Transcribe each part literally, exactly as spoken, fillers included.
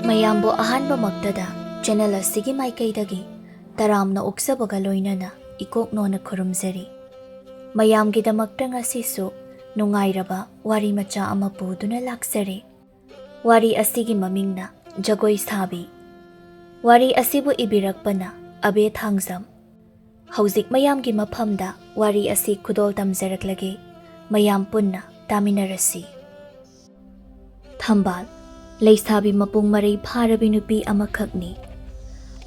ꯃꯌꯥꯝꯕꯨ ꯑꯍꯥꯟꯕꯃꯛꯇꯗ ꯆꯦꯅꯦꯜ ꯑꯁꯤꯒꯤ ꯃꯥꯏꯀꯩꯗꯒꯤ ꯇꯔꯥꯝꯅ ꯑꯣꯛꯆꯕꯒ ꯂꯣꯏꯅꯅ ꯏꯀꯣꯛꯅꯣꯅ ꯈꯨꯔꯨꯝꯖꯔꯤ꯫ ꯃꯌꯥꯝꯒꯤꯗꯃꯛꯇ ꯉꯁꯤꯁꯨ ꯅꯨꯡꯉꯥꯏꯔꯕ ꯋꯥꯔꯤ ꯃꯆꯥ ꯑꯃ ꯄꯨꯗꯨꯅ ꯂꯥꯛꯆꯔꯦ꯫ ꯋꯥꯔꯤ ꯑꯁꯤꯒꯤ ꯃꯃꯤꯡꯅ ꯖꯒꯣꯏ ꯁꯥꯕꯤ꯫ ꯋꯥꯔꯤ ꯑꯁꯤꯕꯨ ꯏꯕꯤꯔꯛꯄꯅ ꯑꯕꯦ ꯊꯥꯡꯖꯝ꯫ ꯍꯧꯖꯤꯛ ꯃꯌꯥꯝꯒꯤ ꯃꯐꯝꯗ ꯋꯥꯔꯤ ꯑꯁꯤ ꯈꯨꯗꯣꯜ ꯇꯝꯖꯔꯛꯂꯒꯦ꯫ ꯃꯌꯥꯝ ꯄꯨꯟꯅ ꯇꯥꯃꯤꯟꯅꯔꯁꯤ꯫ ꯊꯝꯕꯥꯜ, ꯂꯩꯁꯥꯕꯤ ꯃꯄꯨꯡ ꯃꯔꯩ ꯐꯥꯔꯕꯤ ꯅꯨꯄꯤ ꯑꯃꯈꯛꯅꯤ꯫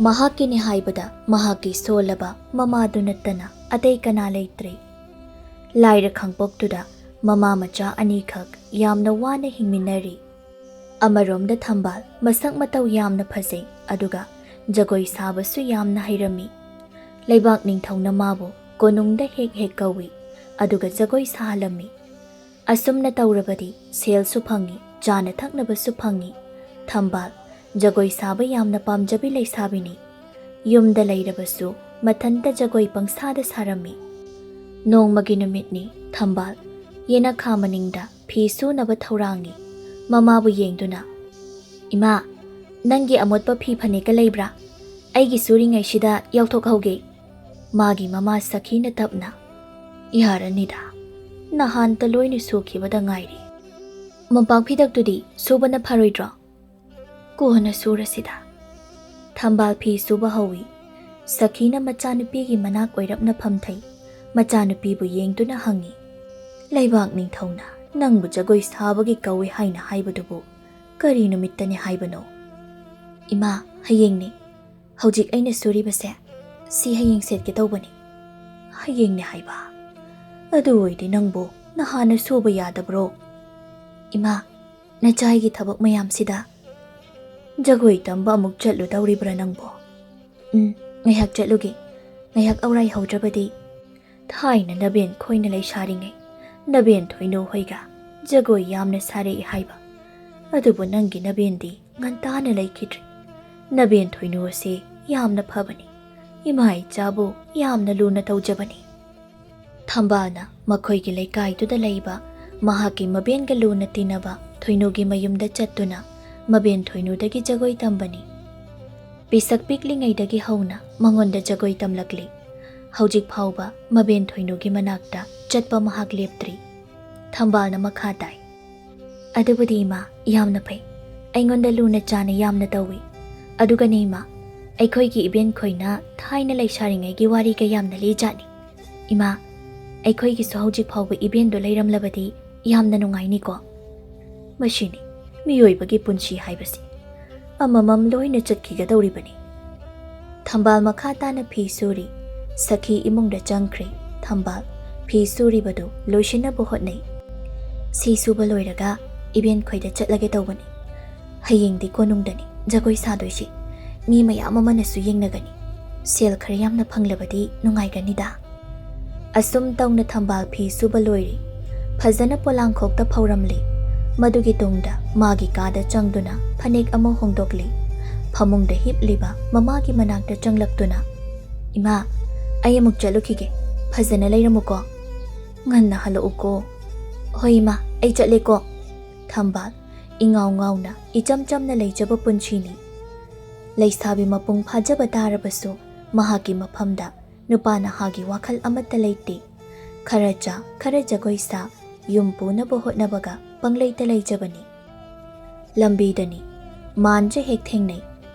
ꯃꯍꯥꯛꯀꯤꯅꯤ ꯍꯥꯏꯕꯗ ꯃꯍꯥꯛꯀꯤ ꯁꯣꯜꯂꯕ ꯃꯃꯥꯗꯨ ꯅꯠꯇꯅ ꯑꯇꯩ ꯀꯅꯥ ꯂꯩꯇ꯭ꯔꯦ꯫ ꯂꯥꯏꯔ ꯈꯥꯡꯄꯣꯛꯇꯨꯗ ꯃꯃꯥ ꯃꯆꯥ ꯑꯅꯤꯈꯛ ꯌꯥꯝꯅ ꯋꯥꯅ ꯍꯤꯡꯃꯤꯟꯅꯔꯤ꯫ ꯑꯃꯔꯣꯝꯗ ꯊꯝꯕꯥꯜ ꯃꯁꯛ ꯃꯇꯧ ꯌꯥꯝꯅ ꯐꯖꯩ, ꯑꯗꯨꯒ ꯖꯒꯣꯏ ꯁꯥꯕꯁꯨ ꯌꯥꯝꯅ ꯍꯩꯔꯝꯃꯤ꯫ ꯂꯩꯕꯥꯛ ꯅꯤꯡꯊꯧꯅ ꯃꯥꯕꯨ ꯀꯣꯅꯨꯡꯗ ꯍꯦꯛ ꯍꯦꯛ ꯀꯧꯏ, ꯑꯗꯨꯒ ꯖꯒꯣꯏ ꯁꯥꯍꯜꯂꯝꯃꯤ꯫ ꯑꯁꯨꯝꯅ ꯇꯧꯔꯕꯗꯤ ꯁꯦꯜꯁꯨ ꯐꯪꯏ, ꯆꯥꯅ ꯊꯛꯅꯕꯁꯨ ꯐꯪꯏ꯫ ꯊꯝꯕꯥꯜ ꯖꯒꯣꯏ ꯁꯥꯕ ꯌꯥꯝꯅ ꯄꯥꯝꯖꯕꯤ ꯂꯩꯁꯥꯕꯤꯅꯤ꯫ ꯌꯨꯝꯗ ꯂꯩꯔꯕꯁꯨ ꯃꯊꯟꯇ ꯖꯒꯣꯏ ꯄꯪꯁꯥꯗ ꯁꯥꯔꯝꯃꯤ꯫ ꯅꯣꯡꯃꯒꯤ ꯅꯨꯃꯤꯠꯅꯤ꯫ ꯊꯝꯕꯥꯜ ꯌꯦꯅꯈꯥ ꯃꯅꯤꯡꯗ ꯐꯤ ꯁꯨꯅꯕ ꯊꯧꯔꯥꯡꯉꯤ꯫ ꯃꯃꯥꯕꯨ ꯌꯦꯡꯗꯨꯅ, "ꯏꯃꯥ, ꯅꯪꯒꯤ ꯑꯃꯣꯠꯄ ꯐꯤ ꯐꯅꯦꯛꯀ ꯂꯩꯕ꯭ꯔꯥ? ꯑꯩꯒꯤ ꯁꯨꯔꯤꯉꯩꯁꯤꯗ ꯌꯥꯎꯊꯣꯛꯍꯧꯒꯦ꯫" ꯃꯥꯒꯤ ꯃꯃꯥ ꯁꯈꯤꯅ ꯇꯞꯅ, "ꯌꯥꯔꯅꯤꯗ, ꯅꯍꯥꯟꯇ ꯂꯣꯏꯅ ꯁꯨꯈꯤꯕꯗ ꯉꯥꯏꯔꯤ꯫ ꯃꯣꯝꯄꯥꯛ ꯐꯤꯗꯛꯇꯨꯗꯤ ꯁꯨꯕꯅ ꯐꯔꯣꯏꯗ꯭ꯔꯣ? ꯀꯣꯟꯅ ꯁꯨꯔꯁꯤꯗ꯫" ꯊꯝꯕꯥꯜ ꯐꯤ ꯁꯨꯕ ꯍꯧꯏ꯫ ꯁꯈꯤꯅ ꯃꯆꯥꯅꯨꯄꯤꯒꯤ ꯃꯅꯥꯛ ꯑꯣꯏꯔꯞꯅ ꯐꯝꯊꯩ꯫ ꯃꯆꯥꯅꯨꯄꯤꯕꯨ ꯌꯦꯡꯗꯨꯅ ꯍꯪꯉꯤ, "ꯂꯩꯕꯥꯛ ꯅꯤꯡꯊꯧꯅ ꯅꯪꯕꯨ ꯖꯒꯣꯏ ꯁꯥꯕꯒꯤ ꯀꯧꯏ ꯍꯥꯏꯅ ꯍꯥꯏꯕꯗꯨꯕꯨ ꯀꯔꯤ ꯅꯨꯃꯤꯠꯇꯅꯤ ꯍꯥꯏꯕꯅꯣ?" "ꯏꯃꯥ, ꯍꯌꯦꯡꯅꯤ꯫ ꯍꯧꯖꯤꯛ ꯑꯩꯅ ꯁꯨꯔꯤꯕꯁꯦ, ꯁꯤ ꯍꯌꯦꯡ ꯁꯦꯠꯀꯦ ꯇꯧꯕꯅꯤ꯫" "ꯍꯌꯦꯡꯅꯤ ꯍꯥꯏꯕ? ꯑꯗꯨ ꯑꯣꯏꯗꯤ ꯅꯪꯕꯨ ꯅꯍꯥꯟꯅ ꯁꯨꯕ ꯌꯥꯗꯕ꯭ꯔꯣ?" "ꯏꯃꯥ, ꯅꯆꯥꯏꯒꯤ ꯊꯕꯛ ꯃꯌꯥꯝꯁꯤꯗ ꯖꯒꯣꯏ ꯇꯝꯕ ꯑꯃꯨꯛ ꯆꯠꯂꯨꯗꯧꯔꯤꯕ꯭ꯔꯥ ꯅꯪꯕꯣ?" "ꯎꯝ, ꯉꯥꯏꯍꯥꯛ ꯆꯠꯂꯨꯒꯦ꯫ ꯉꯥꯏꯍꯥꯛ ꯑꯧꯔꯥꯏ ꯍꯧꯗ꯭ꯔꯕꯗꯤ꯫ ꯊꯥꯏꯅ ꯅꯕꯦꯟ ꯈꯣꯏꯅ ꯂꯩꯁꯥꯔꯤꯉꯩ ꯅꯕꯦꯟ ꯊꯣꯏꯅꯨ ꯍꯣꯏꯒ ꯖꯒꯣꯏ ꯌꯥꯝꯅ ꯁꯥꯔꯛꯏ ꯍꯥꯏꯕ꯫ ꯑꯗꯨꯕꯨ ꯅꯪꯒꯤ ꯅꯕꯦꯟꯗꯤ ꯉꯟꯇꯥꯅ ꯂꯩꯈꯤꯗ꯭ꯔꯦ꯫ ꯅꯕꯦꯟ ꯊꯣꯏꯅꯨ ꯑꯁꯤ ꯌꯥꯝꯅ ꯐꯕꯅꯤ꯫ ꯏꯃꯥ ꯏꯆꯥꯕꯨ ꯌꯥꯝꯅ ꯂꯨꯅ ꯇꯧꯖꯕꯅꯤ꯫" ꯊꯝꯕꯥꯜꯅ ꯃꯈꯣꯏꯒꯤ ꯂꯩꯀꯥꯏꯗꯨꯗ ꯂꯩꯕ ꯃꯍꯥꯛꯀꯤ ꯃꯕꯦꯟꯒ ꯂꯨꯅ ꯇꯤꯟꯅꯕ ꯊꯣꯏꯅꯨꯒꯤ ꯃꯌꯨꯝꯗ ꯆꯠꯇꯨꯅ ꯃꯕꯦꯟ ꯊꯣꯏꯅꯨꯗꯒꯤ ꯖꯒꯣꯏ ꯇꯝꯕꯅꯤ꯫ ꯄꯤꯁꯛ ꯄꯤꯛꯂꯤꯉꯩꯗꯒꯤ ꯍꯧꯅ ꯃꯉꯣꯟꯗ ꯖꯒꯣꯏ ꯇꯝꯂꯛꯂꯤ꯫ ꯍꯧꯖꯤꯛ ꯐꯥꯎꯕ ꯃꯕꯦꯟ ꯊꯣꯏꯅꯨꯒꯤ ꯃꯅꯥꯛꯇ ꯆꯠꯄ ꯃꯍꯥꯛ ꯂꯦꯞꯇ꯭ꯔꯤ꯫ ꯊꯝꯕꯥꯜꯅ ꯃꯈꯥ ꯇꯥꯏ, "ꯑꯗꯨꯕꯨꯗꯤ ꯏꯃꯥ, ꯌꯥꯝꯅ ꯐꯩ꯫ ꯑꯩꯉꯣꯟꯗ ꯂꯨꯅ ꯆꯥꯅ ꯌꯥꯝꯅ ꯇꯧꯏ꯫ ꯑꯗꯨꯒꯅꯦ ꯏꯃꯥ, ꯑꯩꯈꯣꯏꯒꯤ ꯏꯕꯦꯟ ꯈꯣꯏꯅ ꯊꯥꯏꯅ ꯂꯩꯁꯥꯔꯤꯉꯩꯒꯤ ꯋꯥꯔꯤꯒ ꯌꯥꯝꯅ ꯂꯤꯖꯥꯠꯅꯤ꯫ ꯏꯃꯥ, ꯑꯩꯈꯣꯏꯒꯤꯁꯨ ꯍꯧꯖꯤꯛ ꯐꯥꯎꯕ ꯏꯕꯦꯟꯗꯣ ꯂꯩꯔꯝꯂꯕꯗꯤ ꯌꯥꯝꯅ ꯅꯨꯡꯉꯥꯏꯅꯤꯀꯣ꯫ ꯃꯁꯤꯅꯤ ꯃꯤꯑꯣꯏꯕꯒꯤ ꯄꯨꯟꯁꯤ ꯍꯥꯏꯕꯁꯤ꯫ ꯑꯃꯃꯝ ꯂꯣꯏꯅ ꯆꯠꯈꯤꯒꯗꯧꯔꯤꯕꯅꯤ꯫" ꯊꯝꯕꯥꯜ ꯃꯈꯥ ꯇꯥꯅ ꯐꯤ ꯁꯨꯔꯤ꯫ ꯁꯈꯤ ꯏꯃꯨꯡꯗ ꯆꯪꯈ꯭ꯔꯦ꯫ ꯊꯝꯕꯥꯜ ꯐꯤ ꯁꯨꯔꯤꯕꯗꯨ ꯂꯣꯏꯁꯤꯟꯅꯕ ꯍꯣꯠꯅꯩ꯫ "ꯁꯤ ꯁꯨꯕ ꯂꯣꯏꯔꯒ ꯏꯕꯦꯟ ꯈꯣꯏꯗ ꯆꯠꯂꯒꯦ ꯇꯧꯕꯅꯤ꯫ ꯍꯌꯦꯡꯗꯤ ꯀꯣꯅꯨꯡꯗꯅꯤ ꯖꯒꯣꯏ ꯁꯥꯗꯣꯏꯁꯤ꯫ ꯃꯤ ꯃꯌꯥꯝ ꯑꯃꯅꯁꯨ ꯌꯦꯡꯅꯒꯅꯤ꯫ ꯁꯦꯜ ꯈꯔ ꯌꯥꯝꯅ ꯐꯪꯂꯕꯗꯤ ꯅꯨꯡꯉꯥꯏꯒꯅꯤꯗ꯫" ꯑꯁꯨꯝ ꯇꯧꯅ ꯊꯝꯕꯥꯜ ꯐꯤ ꯁꯨꯕ ꯂꯣꯏꯔꯤ꯫ ꯐꯖꯅ ꯄꯣꯂꯥꯡꯈꯣꯛꯇ ꯐꯧꯔꯝꯂꯤ꯫ ꯃꯗꯨꯒꯤ ꯇꯨꯡꯗ ꯃꯥꯒꯤ ꯀꯥꯗ ꯆꯪꯗꯨꯅ ꯐꯅꯦꯛ ꯑꯃ ꯍꯣꯡꯗꯣꯛꯂꯤ꯫ ꯐꯃꯨꯡꯗ ꯍꯤꯞꯂꯤꯕ ꯃꯃꯥꯒꯤ ꯃꯅꯥꯛꯇ ꯆꯪꯂꯛꯇꯨꯅ, "ꯏꯃꯥ, ꯑꯩ ꯑꯃꯨꯛ ꯆꯠꯂꯨꯈꯤꯒꯦ꯫ ꯐꯖꯅ ꯂꯩꯔꯝꯃꯨꯀꯣ꯫ ꯉꯟꯅ ꯍꯜꯂꯛꯎꯀꯣ꯫" "ꯍꯣꯏ ꯏꯃꯥ, ꯑꯩ ꯆꯠꯂꯦꯀꯣ꯫" ꯊꯝꯕꯥꯜ ꯏꯉꯥꯎ ꯉꯥꯎꯅ ꯏꯆꯝ ꯆꯝꯅ ꯂꯩꯖꯕ ꯄꯨꯟꯁꯤꯅꯤ꯫ ꯂꯩꯁꯥꯕꯤ ꯃꯄꯨꯡ ꯐꯥꯖꯕ ꯇꯥꯔꯕꯁꯨ ꯃꯍꯥꯛꯀꯤ ꯃꯐꯝꯗ ꯅꯨꯄꯥ ꯅꯍꯥꯒꯤ ꯋꯥꯈꯜ ꯑꯃꯠꯇ ꯂꯩꯇꯦ꯫ ꯈꯔ ꯆꯥ, ꯈꯔ ꯖꯒꯣꯏ ꯁꯥ, ꯌꯨꯝ ꯄꯨꯅꯕ ꯍꯣꯠꯅꯕꯒ ꯄꯪꯂꯩꯇ ꯂꯩꯖꯕꯅꯤ꯫ ꯂꯝꯕꯤꯗꯅꯤ ꯃꯥꯟꯖ ꯍꯦꯛ ꯊꯦꯡꯅꯩ꯫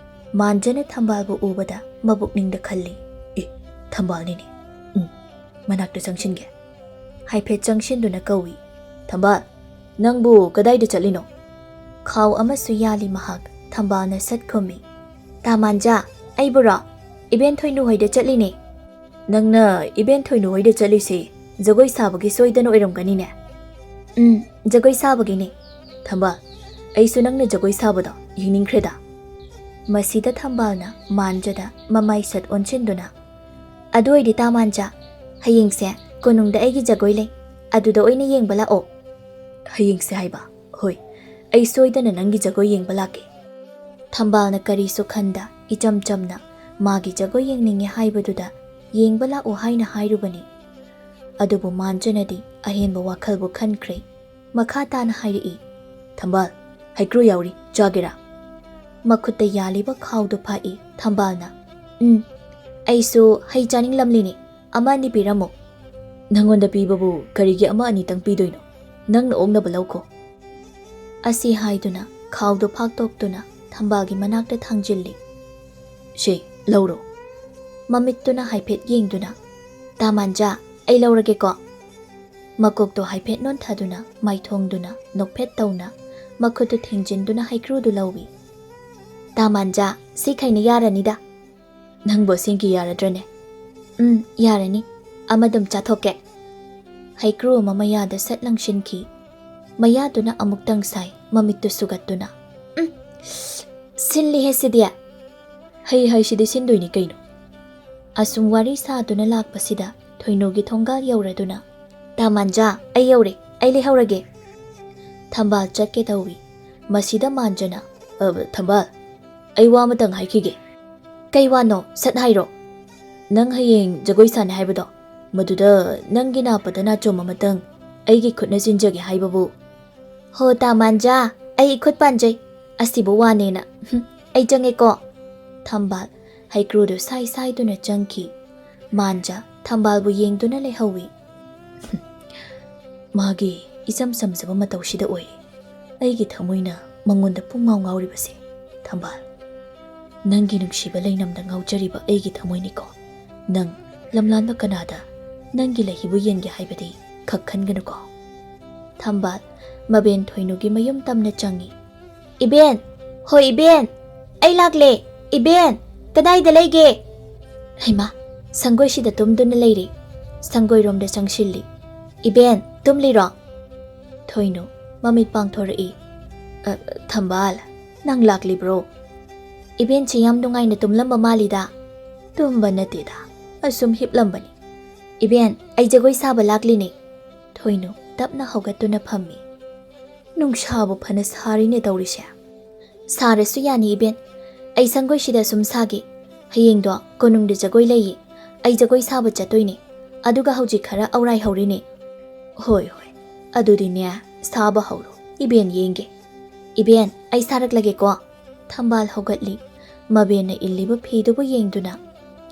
ꯃꯥꯟꯖꯅ ꯊꯝꯕꯥꯜꯕꯨ ꯎꯕꯗ ꯃꯕꯨꯛꯅꯤꯡꯗ ꯈꯜꯂꯤ, "ꯑꯦ, ꯊꯝꯕꯥꯜꯅꯤꯅꯦ꯫ ꯎꯝ, ꯃꯅꯥꯛꯇ ꯆꯪꯁꯤꯟꯒꯦ꯫" ꯍꯥꯏꯐꯦꯠ ꯆꯪꯁꯤꯟꯗꯨꯅ ꯀꯧꯏ, "ꯊꯝꯕꯥꯜ, ꯅꯪꯕꯨ ꯀꯗꯥꯏꯗ ꯆꯠꯂꯤꯅꯣ?" ꯈꯥꯎ ꯑꯃꯁꯨ ꯌꯥꯜꯂꯤ ꯃꯍꯥꯛ꯫ ꯊꯝꯕꯥꯜꯅ ꯁꯠ ꯈꯨꯝꯃꯤ, "ꯇꯥ ꯃꯥꯟꯖꯥ, ꯑꯩꯕꯨꯔꯣ? ꯏꯕꯦꯟ ꯊꯣꯏꯅꯨ ꯍꯣꯏꯗ ꯆꯠꯂꯤꯅꯦ꯫" "ꯅꯪꯅ ꯏꯕꯦꯟ ꯊꯣꯏꯅꯨ ꯍꯣꯏꯗ ꯆꯠꯂꯤꯁꯤ ꯖꯒꯣꯏ ꯁꯥꯕꯒꯤ ꯁꯣꯏꯗꯅ ꯑꯣꯏꯔꯝꯒꯅꯤꯅꯦ?" "ꯎꯝ, ꯖꯒꯣꯏ ꯁꯥꯕꯒꯤꯅꯦ꯫" "ꯊꯝꯕꯥꯜ, ꯑꯩꯁꯨ ꯅꯪꯅ ꯖꯒꯣꯏ ꯁꯥꯕꯗꯣ ꯌꯦꯡꯅꯤꯡꯈ꯭ꯔꯦꯗ꯫" ꯃꯁꯤꯗ ꯊꯝꯕꯥꯜꯅ ꯃꯥꯟꯖꯗ ꯃꯃꯥꯏ ꯁꯠ ꯑꯣꯟꯁꯤꯟꯗꯨꯅ, "ꯑꯗꯨ ꯑꯣꯏꯗꯤ ꯇꯥ ꯃꯥꯟꯖꯥ, ꯍꯌꯦꯡꯁꯦ ꯀꯣꯅꯨꯡꯗ ꯑꯩꯒꯤ ꯖꯒꯣꯏ ꯂꯩ, ꯑꯗꯨꯗ ꯑꯣꯏꯅ ꯌꯦꯡꯕ ꯂꯥꯛꯑꯣ꯫" "ꯍꯌꯦꯡꯁꯦ ꯍꯥꯏꯕ? ꯍꯣꯏ, ꯑꯩ ꯁꯣꯏꯗꯅ ꯅꯪꯒꯤ ꯖꯒꯣꯏ ꯌꯦꯡꯕ ꯂꯥꯛꯀꯦ꯫" ꯊꯝꯕꯥꯜꯅ ꯀꯔꯤꯁꯨ ꯈꯟꯗ ꯏꯆꯝ ꯆꯝꯅ ꯃꯥꯒꯤ ꯖꯒꯣꯏ ꯌꯦꯡꯅꯤꯡꯉꯦ ꯍꯥꯏꯕꯗꯨꯗ ꯌꯦꯡꯕ ꯂꯥꯛꯑꯣ ꯍꯥꯏꯅ ꯍꯥꯏꯔꯨꯕꯅꯤ꯫ ꯑꯗꯨꯕꯨ ꯃꯥꯟꯖꯅꯗꯤ ꯑꯍꯦꯟꯕ ꯋꯥꯈꯜꯕꯨ ꯈꯟꯈ꯭ꯔꯦ꯫ ꯃꯈꯥ ꯇꯥꯅ ꯍꯥꯏꯔꯛꯏ, "ꯊꯝꯕꯥꯜ, ꯍꯩꯀ꯭ꯔꯨ ꯌꯥꯎꯔꯤ, ꯆꯥꯒꯦꯔꯥ? ꯃꯈꯨꯠꯇ ꯌꯥꯜꯂꯤꯕ ꯈꯥꯎꯗꯨ ꯐꯥꯛꯏ ꯊꯝꯕꯥꯜꯅ꯫ "ꯎꯝ, ꯑꯩꯁꯨ ꯍꯩ ꯆꯥꯅꯤꯡꯂꯝꯂꯤꯅꯤ, ꯑꯃ ꯑꯅꯤ ꯄꯤꯔꯝꯃꯨ꯫" "ꯅꯪꯉꯣꯟꯗ ꯄꯤꯕꯕꯨ ꯀꯔꯤꯒꯤ ꯑꯃ ꯑꯅꯤꯇꯪ ꯄꯤꯗꯣꯏꯅꯣ? ꯅꯪꯅ ꯑꯣꯛꯅꯕ ꯂꯧꯈꯣ꯫" ꯑꯁꯤ ꯍꯥꯏꯗꯨꯅ ꯈꯥꯎꯗꯨ ꯐꯥꯛꯇꯣꯛꯇꯨꯅ ꯊꯝꯕꯥꯜꯒꯤ ꯃꯅꯥꯛꯇ ꯊꯥꯡꯖꯤꯜꯂꯤ꯫ "ꯁꯤ, ꯂꯧꯔꯣ꯫" ꯃꯃꯤꯠꯇꯨꯅ ꯍꯥꯏꯐꯦꯠ ꯌꯦꯡꯗꯨꯅ, "ꯇꯥ ꯃꯥꯟꯖꯥ, ꯑꯩ ꯂꯧꯔꯒꯦꯀꯣ꯫" ꯃꯀꯣꯛꯇꯣ ꯍꯥꯏꯐꯦꯠ ꯅꯣꯟꯊꯗꯨꯅ, ꯃꯥꯏꯊꯣꯡꯗꯨꯅ ꯅꯣꯛꯐꯦꯠ ꯇꯧꯅ, ꯃꯈꯨꯠꯇꯨ ꯊꯤꯡꯖꯤꯟꯗꯨꯅ ꯍꯩꯀ꯭ꯔꯨꯗꯨ ꯂꯧꯏ꯫ "ꯇꯥ ꯃꯥꯟꯖꯥ, ꯁꯤꯈꯩꯅ ꯌꯥꯔꯅꯤꯗ꯫" "ꯅꯪꯕꯨ ꯑꯁꯦꯡꯀꯤ ꯌꯥꯔꯗ꯭ꯔꯅꯦ?" "ꯎꯝ, ꯌꯥꯔꯅꯤ꯫ ꯑꯃꯗꯨꯝ ꯆꯥꯊꯣꯛꯀꯦ꯫" ꯍꯩꯀ꯭ꯔꯨ ꯑꯃ ꯃꯌꯥꯗ ꯁꯠ ꯂꯪꯁꯤꯟꯈꯤ꯫ ꯃꯌꯥꯗꯨꯅ ꯑꯃꯨꯛꯇꯪ ꯁꯥꯏ, ꯃꯃꯤꯠꯇꯨ ꯁꯨꯒꯠꯇꯨꯅ꯫ "ꯎꯝ, ꯁꯤꯜꯂꯤꯍꯦ ꯁꯤꯗꯤ!" "ꯍꯩ ꯍꯥꯏꯁꯤꯗꯤ ꯁꯤꯟꯗꯣꯏꯅꯤ ꯀꯩꯅꯣ꯫" ꯑꯁꯨꯝ ꯋꯥꯔꯤ ꯁꯥꯗꯨꯅ ꯂꯥꯛꯄꯁꯤꯗ ꯊꯣꯏꯅꯨꯒꯤ ꯊꯣꯡꯒꯥꯜ ꯌꯧꯔꯗꯨꯅ, "ꯇꯥ ꯃꯥꯟꯖꯥ, ꯑꯩ ꯌꯧꯔꯦ, ꯑꯩ ꯂꯩꯍꯧꯔꯒꯦ꯫" ꯊꯝꯕꯥꯜ ꯆꯠꯀꯦ ꯇꯧꯏ꯫ ꯃꯁꯤꯗ ꯃꯥꯟꯖꯅ, "ꯑ, ꯊꯝꯕꯥꯜ, ꯑꯩ ꯋꯥ ꯑꯃꯇꯪ ꯍꯥꯏꯈꯤꯒꯦ꯫" "ꯀꯩ ꯋꯥꯅꯣ? ꯁꯠ ꯍꯥꯏꯔꯣ꯫" "ꯅꯪ ꯍꯌꯦꯡ ꯖꯒꯣꯏ ꯁꯥꯅꯤ ꯍꯥꯏꯕꯗꯣ, ꯃꯗꯨꯗ ꯅꯪꯒꯤ ꯅꯥꯄꯗ ꯅꯥꯆꯣꯝ ꯑꯃꯇꯪ ꯑꯩꯒꯤ ꯈꯨꯠꯅ ꯆꯤꯟꯖꯒꯦ ꯍꯥꯏꯕꯕꯨ꯫" "ꯍꯣ ꯇꯥ ꯃꯥꯟꯖꯥ, ꯑꯩ ꯏꯈꯨꯠ ꯄꯥꯟꯖꯩ꯫ ꯑꯁꯤꯕꯨ ꯋꯥꯅꯦꯅ꯫ ꯍꯨꯝ, ꯑꯩ ꯆꯪꯉꯦꯀꯣ꯫" ꯊꯝꯕꯥꯜ ꯍꯩꯀ꯭ꯔꯨꯗꯨ ꯁꯥꯏ ꯁꯥꯏꯗꯨꯅ ꯆꯪꯈꯤ꯫ ꯃꯥꯟꯖꯥ ꯊꯝꯕꯥꯜꯕꯨ ꯌꯦꯡꯗꯨꯅ ꯂꯩꯍꯧꯏ꯫ "ꯃꯥꯒꯤ ꯏꯆꯝ ꯆꯝꯖꯕ ꯃꯇꯧꯁꯤꯗ ꯑꯣꯏ ꯑꯩꯒꯤ ꯊꯃꯣꯏꯅ ꯃꯉꯣꯟꯗ ꯄꯨꯡꯉꯥꯎ ꯉꯥꯎꯔꯤꯕꯁꯦ, ꯊꯝꯕꯥꯜ꯫ ꯅꯪꯒꯤ ꯅꯨꯡꯁꯤꯕ ꯂꯩꯅꯝꯗ ꯉꯥꯎꯖꯔꯤꯕ ꯑꯩꯒꯤ ꯊꯃꯣꯏꯅꯤꯀꯣ꯫ ꯅꯪ ꯂꯝꯂꯥꯟꯕ ꯀꯅꯥꯗ ꯅꯪꯒꯤ ꯂꯩꯍꯤꯕꯨ ꯌꯦꯟꯒꯦ ꯍꯥꯏꯕꯗꯤ ꯈꯛ ꯈꯟꯒꯅꯨꯀꯣ꯫" ꯊꯝꯕꯥꯜ ꯃꯕꯦꯟ ꯊꯣꯏꯅꯨꯒꯤ ꯃꯌꯨꯝ ꯇꯝꯅ ꯆꯪꯏ꯫ "ꯏꯕꯦꯟ! ꯍꯣꯏ ꯏꯕꯦꯟ! ꯑꯩ ꯂꯥꯛꯂꯦ! ꯏꯕꯦꯟ! ꯀꯗꯥꯏꯗ ꯂꯩꯒꯦ?" "ꯍꯩꯃꯥ! ꯁꯪꯒꯣꯏꯁꯤꯗ ꯇꯨꯝꯗꯨꯅ ꯂꯩꯔꯤ꯫" ꯁꯪꯒꯣꯏꯔꯣꯝꯗ ꯆꯪꯁꯤꯜꯂꯤ꯫ "ꯏꯕꯦꯟ, ꯇꯨꯝꯂꯤꯔꯣ?" ꯊꯣꯏꯅꯨ ꯃꯃꯤꯠ ꯄꯥꯡꯊꯣꯔꯛꯏ꯫ "ꯑ, ꯊꯝꯕꯥꯜ, ꯅꯪ ꯂꯥꯛꯂꯤꯕ꯭ꯔꯣ? ꯏꯕꯦꯟꯁꯤ ꯌꯥꯝ ꯅꯨꯡꯉꯥꯏꯅ ꯇꯨꯝꯂꯝꯕ ꯃꯥꯜꯂꯤꯗ꯫" "ꯇꯨꯝꯕ ꯅꯠꯇꯦꯗ, ꯑꯁꯨꯝ ꯍꯤꯞꯂꯝꯕꯅꯤ꯫" "ꯏꯕꯦꯟ, ꯑꯩ ꯖꯒꯣꯏ ꯁꯥꯕ ꯂꯥꯛꯂꯤꯅꯦ꯫" ꯊꯣꯏꯅꯨ ꯇꯞꯅ ꯍꯧꯒꯠꯇꯨꯅ ꯐꯝꯃꯤ꯫ "ꯅꯨꯡꯁꯥꯕꯨ ꯐꯅ ꯁꯥꯔꯤꯅꯦ ꯇꯧꯔꯤꯁꯦ꯫" "ꯁꯥꯔꯁꯨ ꯌꯥꯅꯤ ꯏꯕꯦꯟ, ꯑꯩ ꯁꯪꯒꯣꯏꯁꯤꯗ ꯁꯨꯝ ꯁꯥꯒꯦ꯫ ꯍꯌꯦꯡꯗꯣ ꯀꯣꯅꯨꯡꯗ ꯖꯒꯣꯏ ꯂꯩꯌꯦ꯫ ꯑꯩ ꯖꯒꯣꯏ ꯁꯥꯕ ꯆꯠꯇꯣꯏꯅꯦ꯫ ꯑꯗꯨꯒ ꯍꯧꯖꯤꯛ ꯈꯔ ꯑꯧꯔꯥꯏ ꯍꯧꯔꯤꯅꯦ꯫" "ꯍꯣꯏ, ꯍꯣꯏ, ꯑꯗꯨꯗꯤꯅꯦ, ꯁꯥꯕ ꯍꯧꯔꯣ, ꯏꯕꯦꯟ ꯌꯦꯡꯒꯦ꯫ ꯏꯕꯦꯟ, "ꯑꯩ ꯁꯥꯔꯛꯂꯒꯦꯀꯣ꯫" ꯊꯝꯕꯥꯜ ꯍꯧꯒꯠꯂꯤ꯫ ꯃꯕꯦꯟꯅ ꯏꯜꯂꯤꯕ ꯐꯤꯗꯨꯕꯨ ꯌꯦꯡꯗꯨꯅ,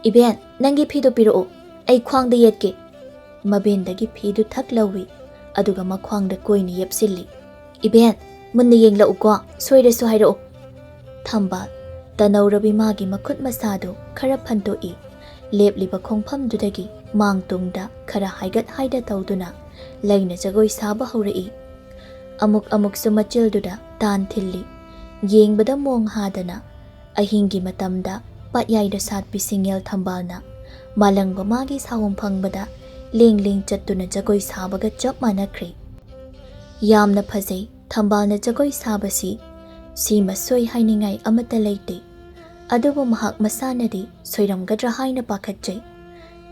"ꯏꯕꯦꯟ, ꯅꯪꯒꯤ ꯐꯤꯗꯨ ꯄꯤꯔꯛꯎ, ꯑꯩ ꯈ꯭ꯋꯥꯡꯗ ꯌꯦꯠꯀꯦ꯫" ꯃꯕꯦꯟꯗꯒꯤ ꯐꯤꯗꯨ ꯊꯛ ꯂꯧꯏ, ꯑꯗꯨꯒ ꯃꯈ꯭ꯋꯥꯡꯗ ꯀꯣꯏꯅ ꯌꯦꯞꯁꯤꯜꯂꯤ꯫ "ꯏꯕꯦꯟ, ꯃꯨꯟꯅ ꯌꯦꯡꯂꯛꯎꯀꯣ, ꯁꯣꯏꯔꯁꯨ ꯍꯥꯏꯔꯛꯎ꯫" ꯊꯝꯕꯥꯜ, ꯇꯅꯧꯔꯕꯤ ꯃꯥꯒꯤ ꯃꯈꯨꯠ ꯃꯁꯥꯗꯨ ꯈꯔ ꯐꯟꯗꯣꯛꯏ꯫ ꯂꯦꯞꯂꯤꯕ ꯈꯣꯡꯐꯝꯗꯨꯗꯒꯤ ꯃꯥꯡ ꯇꯨꯡꯗ ꯈꯔ ꯍꯥꯏꯒꯠ ꯍꯥꯏꯗ ꯇꯧꯗꯨꯅ ꯂꯩꯅ ꯖꯒꯣꯏ ꯁꯥꯕ ꯍꯧꯔꯛꯏ꯫ ꯑꯃꯨꯛ ꯑꯃꯨꯛꯁꯨ ꯃꯆꯤꯜꯗꯨꯗ ꯇꯥꯟ ꯊꯤꯜꯂꯤ꯫ ꯌꯦꯡꯕꯗ ꯃꯣꯡ ꯍꯥꯗꯅ ꯑꯍꯤꯡꯒꯤ ꯃꯇꯝꯗ ꯄꯥꯠꯌꯥꯏꯗ ꯁꯥꯠꯄꯤ ꯁꯤꯡꯉꯦꯜ ꯊꯝꯕꯥꯜꯅ ꯃꯥꯂꯪꯕ ꯃꯥꯒꯤ ꯁꯥꯍꯨꯝ ꯐꯪꯕꯗ ꯂꯦꯡ ꯂꯦꯡ ꯆꯠꯇꯨꯅ ꯖꯒꯣꯏ ꯁꯥꯕꯒ ꯆꯞ ꯃꯥꯟꯅꯈ꯭ꯔꯦ꯫ ꯌꯥꯝꯅ ꯐꯖꯩ ꯊꯝꯕꯥꯜꯅ ꯖꯒꯣꯏ ꯁꯥꯕꯁꯤ꯫ ꯁꯤꯃ ꯁꯣꯏ ꯍꯥꯏꯅꯤꯡꯉꯥꯏ ꯑꯃꯠꯇ ꯂꯩꯇꯦ꯫ ꯑꯗꯨꯕꯨ ꯃꯍꯥꯛ ꯃꯁꯥꯅꯗꯤ ꯁꯣꯏꯔꯝꯒꯗ꯭ꯔꯥ ꯍꯥꯏꯅ ꯄꯥꯈꯠꯆꯩ꯫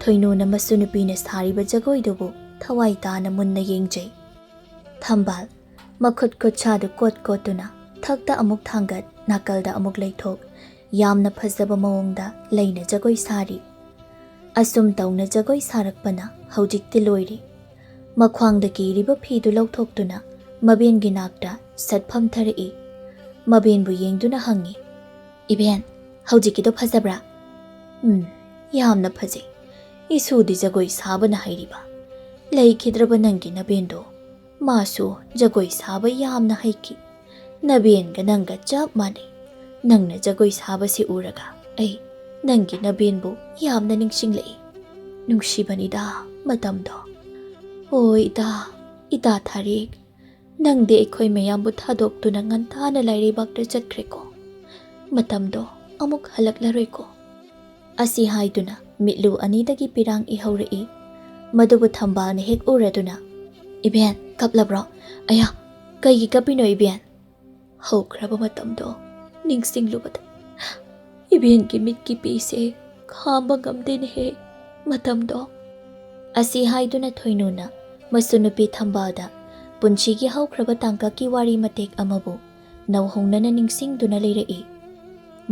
ꯊꯣꯏꯅꯨꯅ ꯃꯁꯨ ꯅꯨꯄꯤꯅ ꯁꯥꯔꯤꯕ ꯖꯒꯣꯏꯗꯨꯕꯨ ꯊꯋꯥꯏ ꯇꯥꯅ ꯃꯨꯟꯅ ꯌꯦꯡꯖꯩ꯫ ꯊꯝꯕꯥꯜ, ꯃꯈꯨꯠ ꯈꯨꯠꯁꯥꯗꯨ ꯀꯣꯠ ꯀꯣꯠꯇꯨꯅ ꯊꯛꯇ ꯑꯃꯨꯛ ꯊꯥꯡꯒꯠ, ꯅꯥꯀꯜꯗ ꯑꯃꯨꯛ ꯂꯩꯊꯣꯛ, ꯌꯥꯝꯅ ꯐꯖꯕ ꯃꯑꯣꯡꯗ ꯂꯩꯅ ꯖꯒꯣꯏ ꯁꯥꯔꯤ꯫ ꯑꯁꯨꯝ ꯇꯧꯅ ꯖꯒꯣꯏ ꯁꯥꯔꯛꯄꯅ ꯍꯧꯖꯤꯛꯇꯤ ꯂꯣꯏꯔꯦ꯫ ꯃꯈ꯭ꯋꯥꯡꯗ ꯀꯤꯔꯤꯕ ꯐꯤꯗꯨ ꯂꯧꯊꯣꯛꯇꯨꯅ ꯃꯕꯦꯟꯒꯤ ꯅꯥꯛꯇ ꯁꯠ ꯐꯝꯊꯔꯛꯏ꯫ ꯃꯕꯦꯟꯕꯨ ꯌꯦꯡꯗꯨꯅ ꯍꯪꯉꯤ, "ꯏꯕꯦꯟ, ꯍꯧꯖꯤꯛꯀꯤꯗꯣ ꯐꯖꯕ꯭ꯔꯥ?" "ꯎꯝ, ꯌꯥꯝꯅ ꯐꯖꯩ꯫ ꯏꯁꯨꯗꯤ ꯖꯒꯣꯏ ꯁꯥꯕꯅ ꯍꯩꯔꯤꯕ꯫ ꯂꯩꯈꯤꯗ꯭ꯔꯕ ꯅꯪꯒꯤ ꯅꯕꯦꯟꯗꯣ, ꯃꯥꯁꯨ ꯖꯒꯣꯏ ꯁꯥꯕ ꯌꯥꯝꯅ ꯍꯩꯈꯤ꯫ ꯅꯕꯦꯟꯒ ꯅꯪꯒ ꯆꯞ ꯃꯥꯟꯅꯩ꯫ ꯅꯪꯅ ꯖꯒꯣꯏ ꯁꯥꯕꯁꯤ ꯎꯔꯒ ꯑꯩ ꯅꯪꯒꯤ ꯅꯕꯦꯟꯕꯨ ꯌꯥꯝꯅ ꯅꯤꯡꯁꯤꯡꯂꯛꯏ꯫ ꯅꯨꯡꯁꯤꯕꯅꯤꯗ ꯃꯇꯝꯗꯣ꯫ ꯑꯣ ꯏꯇꯥ, ꯏꯇꯥ ꯊꯥꯔꯤꯛ, ꯅꯪꯗꯤ ꯑꯩꯈꯣꯏ ꯃꯌꯥꯝꯕꯨ ꯊꯥꯗꯣꯛꯇꯨꯅ ꯉꯟꯇꯥꯅ ꯂꯥꯏꯔꯩꯕꯥꯛꯇ ꯆꯠꯈ꯭ꯔꯦꯀꯣ꯫ ꯃꯇꯝꯗꯣ ꯑꯃꯨꯛ ꯍꯜꯂꯛꯂꯔꯣꯏꯀꯣ꯫" ꯑꯁꯤ ꯍꯥꯏꯗꯨꯅ ꯃꯤꯠꯂꯨ ꯑꯅꯤꯗꯒꯤ ꯄꯤꯔꯥꯡ ꯏꯍꯧꯔꯛꯏ꯫ ꯃꯗꯨꯕꯨ ꯊꯝꯕꯥꯜꯅ ꯍꯦꯛ ꯎꯔꯗꯨꯅ, "ꯏꯕꯦꯟ, ꯀꯞꯂꯕ꯭ꯔꯣ? ꯑꯌꯥ, ꯀꯩꯒꯤ ꯀꯞꯄꯤꯅꯣ ꯏꯕꯦꯟ?" "ꯍꯧꯈ꯭ꯔꯕ ꯃꯇꯝꯗꯣ ꯅꯤꯡꯁꯤꯡꯂꯨꯕꯗ ꯏꯕꯦꯟꯒꯤ ꯃꯤꯠꯀꯤ ꯄꯤꯁꯦ ꯈꯥꯝꯕ ꯉꯝꯗꯦꯅꯦꯍꯦ, ꯃꯇꯝꯗꯣ꯫" ꯑꯁꯤ ꯍꯥꯏꯗꯨꯅ ꯊꯣꯏꯅꯨꯅ ꯃꯁꯨ ꯅꯨꯄꯤ ꯊꯝꯕꯥꯜꯗ ꯄꯨꯟꯁꯤꯒꯤ ꯍꯧꯈ꯭ꯔꯕ ꯇꯥꯡꯀꯛꯀꯤ ꯋꯥꯔꯤ ꯃꯇꯦꯛ ꯑꯃꯕꯨ ꯅꯧꯍꯧꯅꯅ ꯅꯤꯡꯁꯤꯡꯗꯨꯅ ꯂꯩꯔꯛꯏ꯫